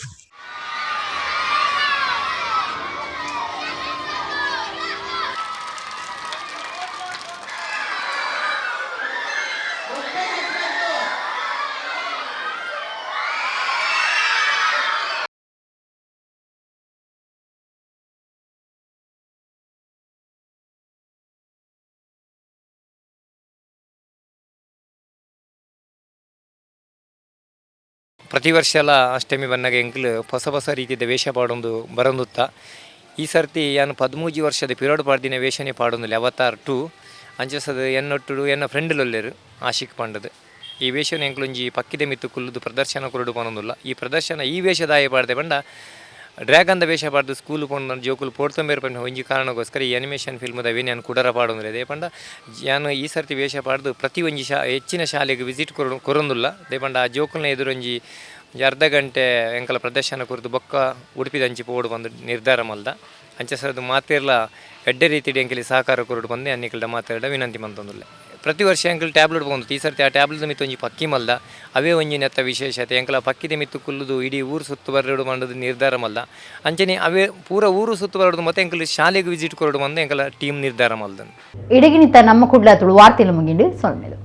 R: ಪ್ರತಿ ವರ್ಷ ಎಲ್ಲ ಅಷ್ಟಮಿ ಬನ್ನಾಗ ಎಂಕ್ಲು ಹೊಸ ಹೊಸ ರೀತಿಯ ವೇಷ ಪಾಡೊಂದು ಬರೊಂದುತ್ತ. ಈ ಸರ್ತಿ ಯಾನು 13 ವರ್ಷದ ಪಿರೋಡ್ ಪಾಡ್ದಿನ ವೇಷನೇ ಪಾಡೊಂದಿಲ್ಲ ಅವತಾರ್ 2 ಅಂಚಸದ ಎನ್ನೊಟ್ಟು ಎನ್ನ ಫ್ರೆಂಡ್ ಲೊಲ್ಲೆರು ಆಶಿಕ್ ಪಂಡದು. ಈ ವೇಷನ ಎಂಕ್ಲೊಂಜಿ ಪಕ್ಕಿದ ಮಿತ್ತು ಕುಲ್ಲುದು ಪ್ರದರ್ಶನ ಕೊರಡು ಪನೊಂದುಲ್ಲ. ಈ ಪ್ರದರ್ಶನ ಈ ವೇಷದಾಯ ಪಾಡ್ದೆ ಪಂಡ ಡ್ರ್ಯಾಗನ್ದ ವೇಷ ಪಾಡ್ದು ಸ್ಕೂಲು ಪೋಂಡು ಜೋಕುಲು ಪೋಡ್ತೊಂಬೇರು ಪಂಡ ಒಂಜಿ ಕಾರಣಕ್ಕೋಸ್ಕರ ಈ ಅನಿಮೇಷನ್ ಫಿಲ್ಮ್ದ ವೇನೆ ಯಾನು ಕುಡರ ಪಾಡೊಂದಿಲ್ಲ. They ಪಂಡ ಯಾನು ಈ ಸರ್ತಿ ವೇಷ ಪಾಡ್ದು ಪ್ರತಿ ಒಂಜಿ ಹೆಚ್ಚಿನ ಶಾಲೆಗೆ ವಿಸಿಟ್ ಕೊರೊಂದುಲ್ಲ. They ಪಂಡ ಆ ಜೋಕುಲ್ನ ಎದುರೊಂಜಿ ಅರ್ಧ ಗಂಟೆ ಎಂಕಲ ಪ್ರದರ್ಶನ ಕುರಿತು ಬೊಕ್ಕ ಉಡುಪಿದಂಚಿ ಪೋಡು ಬಂದು ನಿರ್ಧಾರ ಮಲ್ದ. ಅಂಚೆ ಸರದು ಮಾತೆರ್ಲ ಎಡ್ಡೆ ರೀತಿಡ್ ಎಂಕಲಿ ಸಹಕಾರ ಕೊರಡು ಬಂದು ಅನ್ನಿಕಲ್ಡ ಮಾತಾಡ ವಿನಂತಿ ಮಂತೊಂದುಲ್ಲೆ. ಪ್ರತಿ ವರ್ಷ ಎಂಕಲ್ ಟ್ಯಾಬ್ಲೆಟ್ ಬಂದು ಈ ಸರ್ತಿ ಆ ಟ್ಯಾಬ್ಲೆಟ್ ಮಿತ್ತು ಒಂಜಿ ಪಕ್ಕಿ ಮಲ್ದ. ಅವೇ ಒಂಜಿ ನೆತ್ತ ವಿಶೇಷತೆ ಎಂಕಲ ಪಕ್ಕಿದ ಮಿತ್ತು ಕುಲ್ಲುದು ಇಡೀ ಊರು ಸುತ್ತು ಬರಡು ಮಂಡದು ನಿರ್ಧಾರ ಮಲ್ದ. ಅಂಚನೆ ಅವೇ ಪೂರ ಊರು ಸುತ್ತು ಬರಡು ಮತ್ತೆ ಎಂಕಲ್ ಶಾಲೆಗೆ ವಿಸಿಟ್ ಕೊರಡು ಬಂದು ಎಂಕಲ ಟೀಮ್ ನಿರ್ಧಾರ ಮಲ್ದ.
A: ಇಡಗಿನಿತ ನಮ್ಮ ಕುಡ್ಲ ತುಳು ವಾರ್ತೆಲು ಮುಗಿಂಡು ಸೊಲ್ಮೆಲು.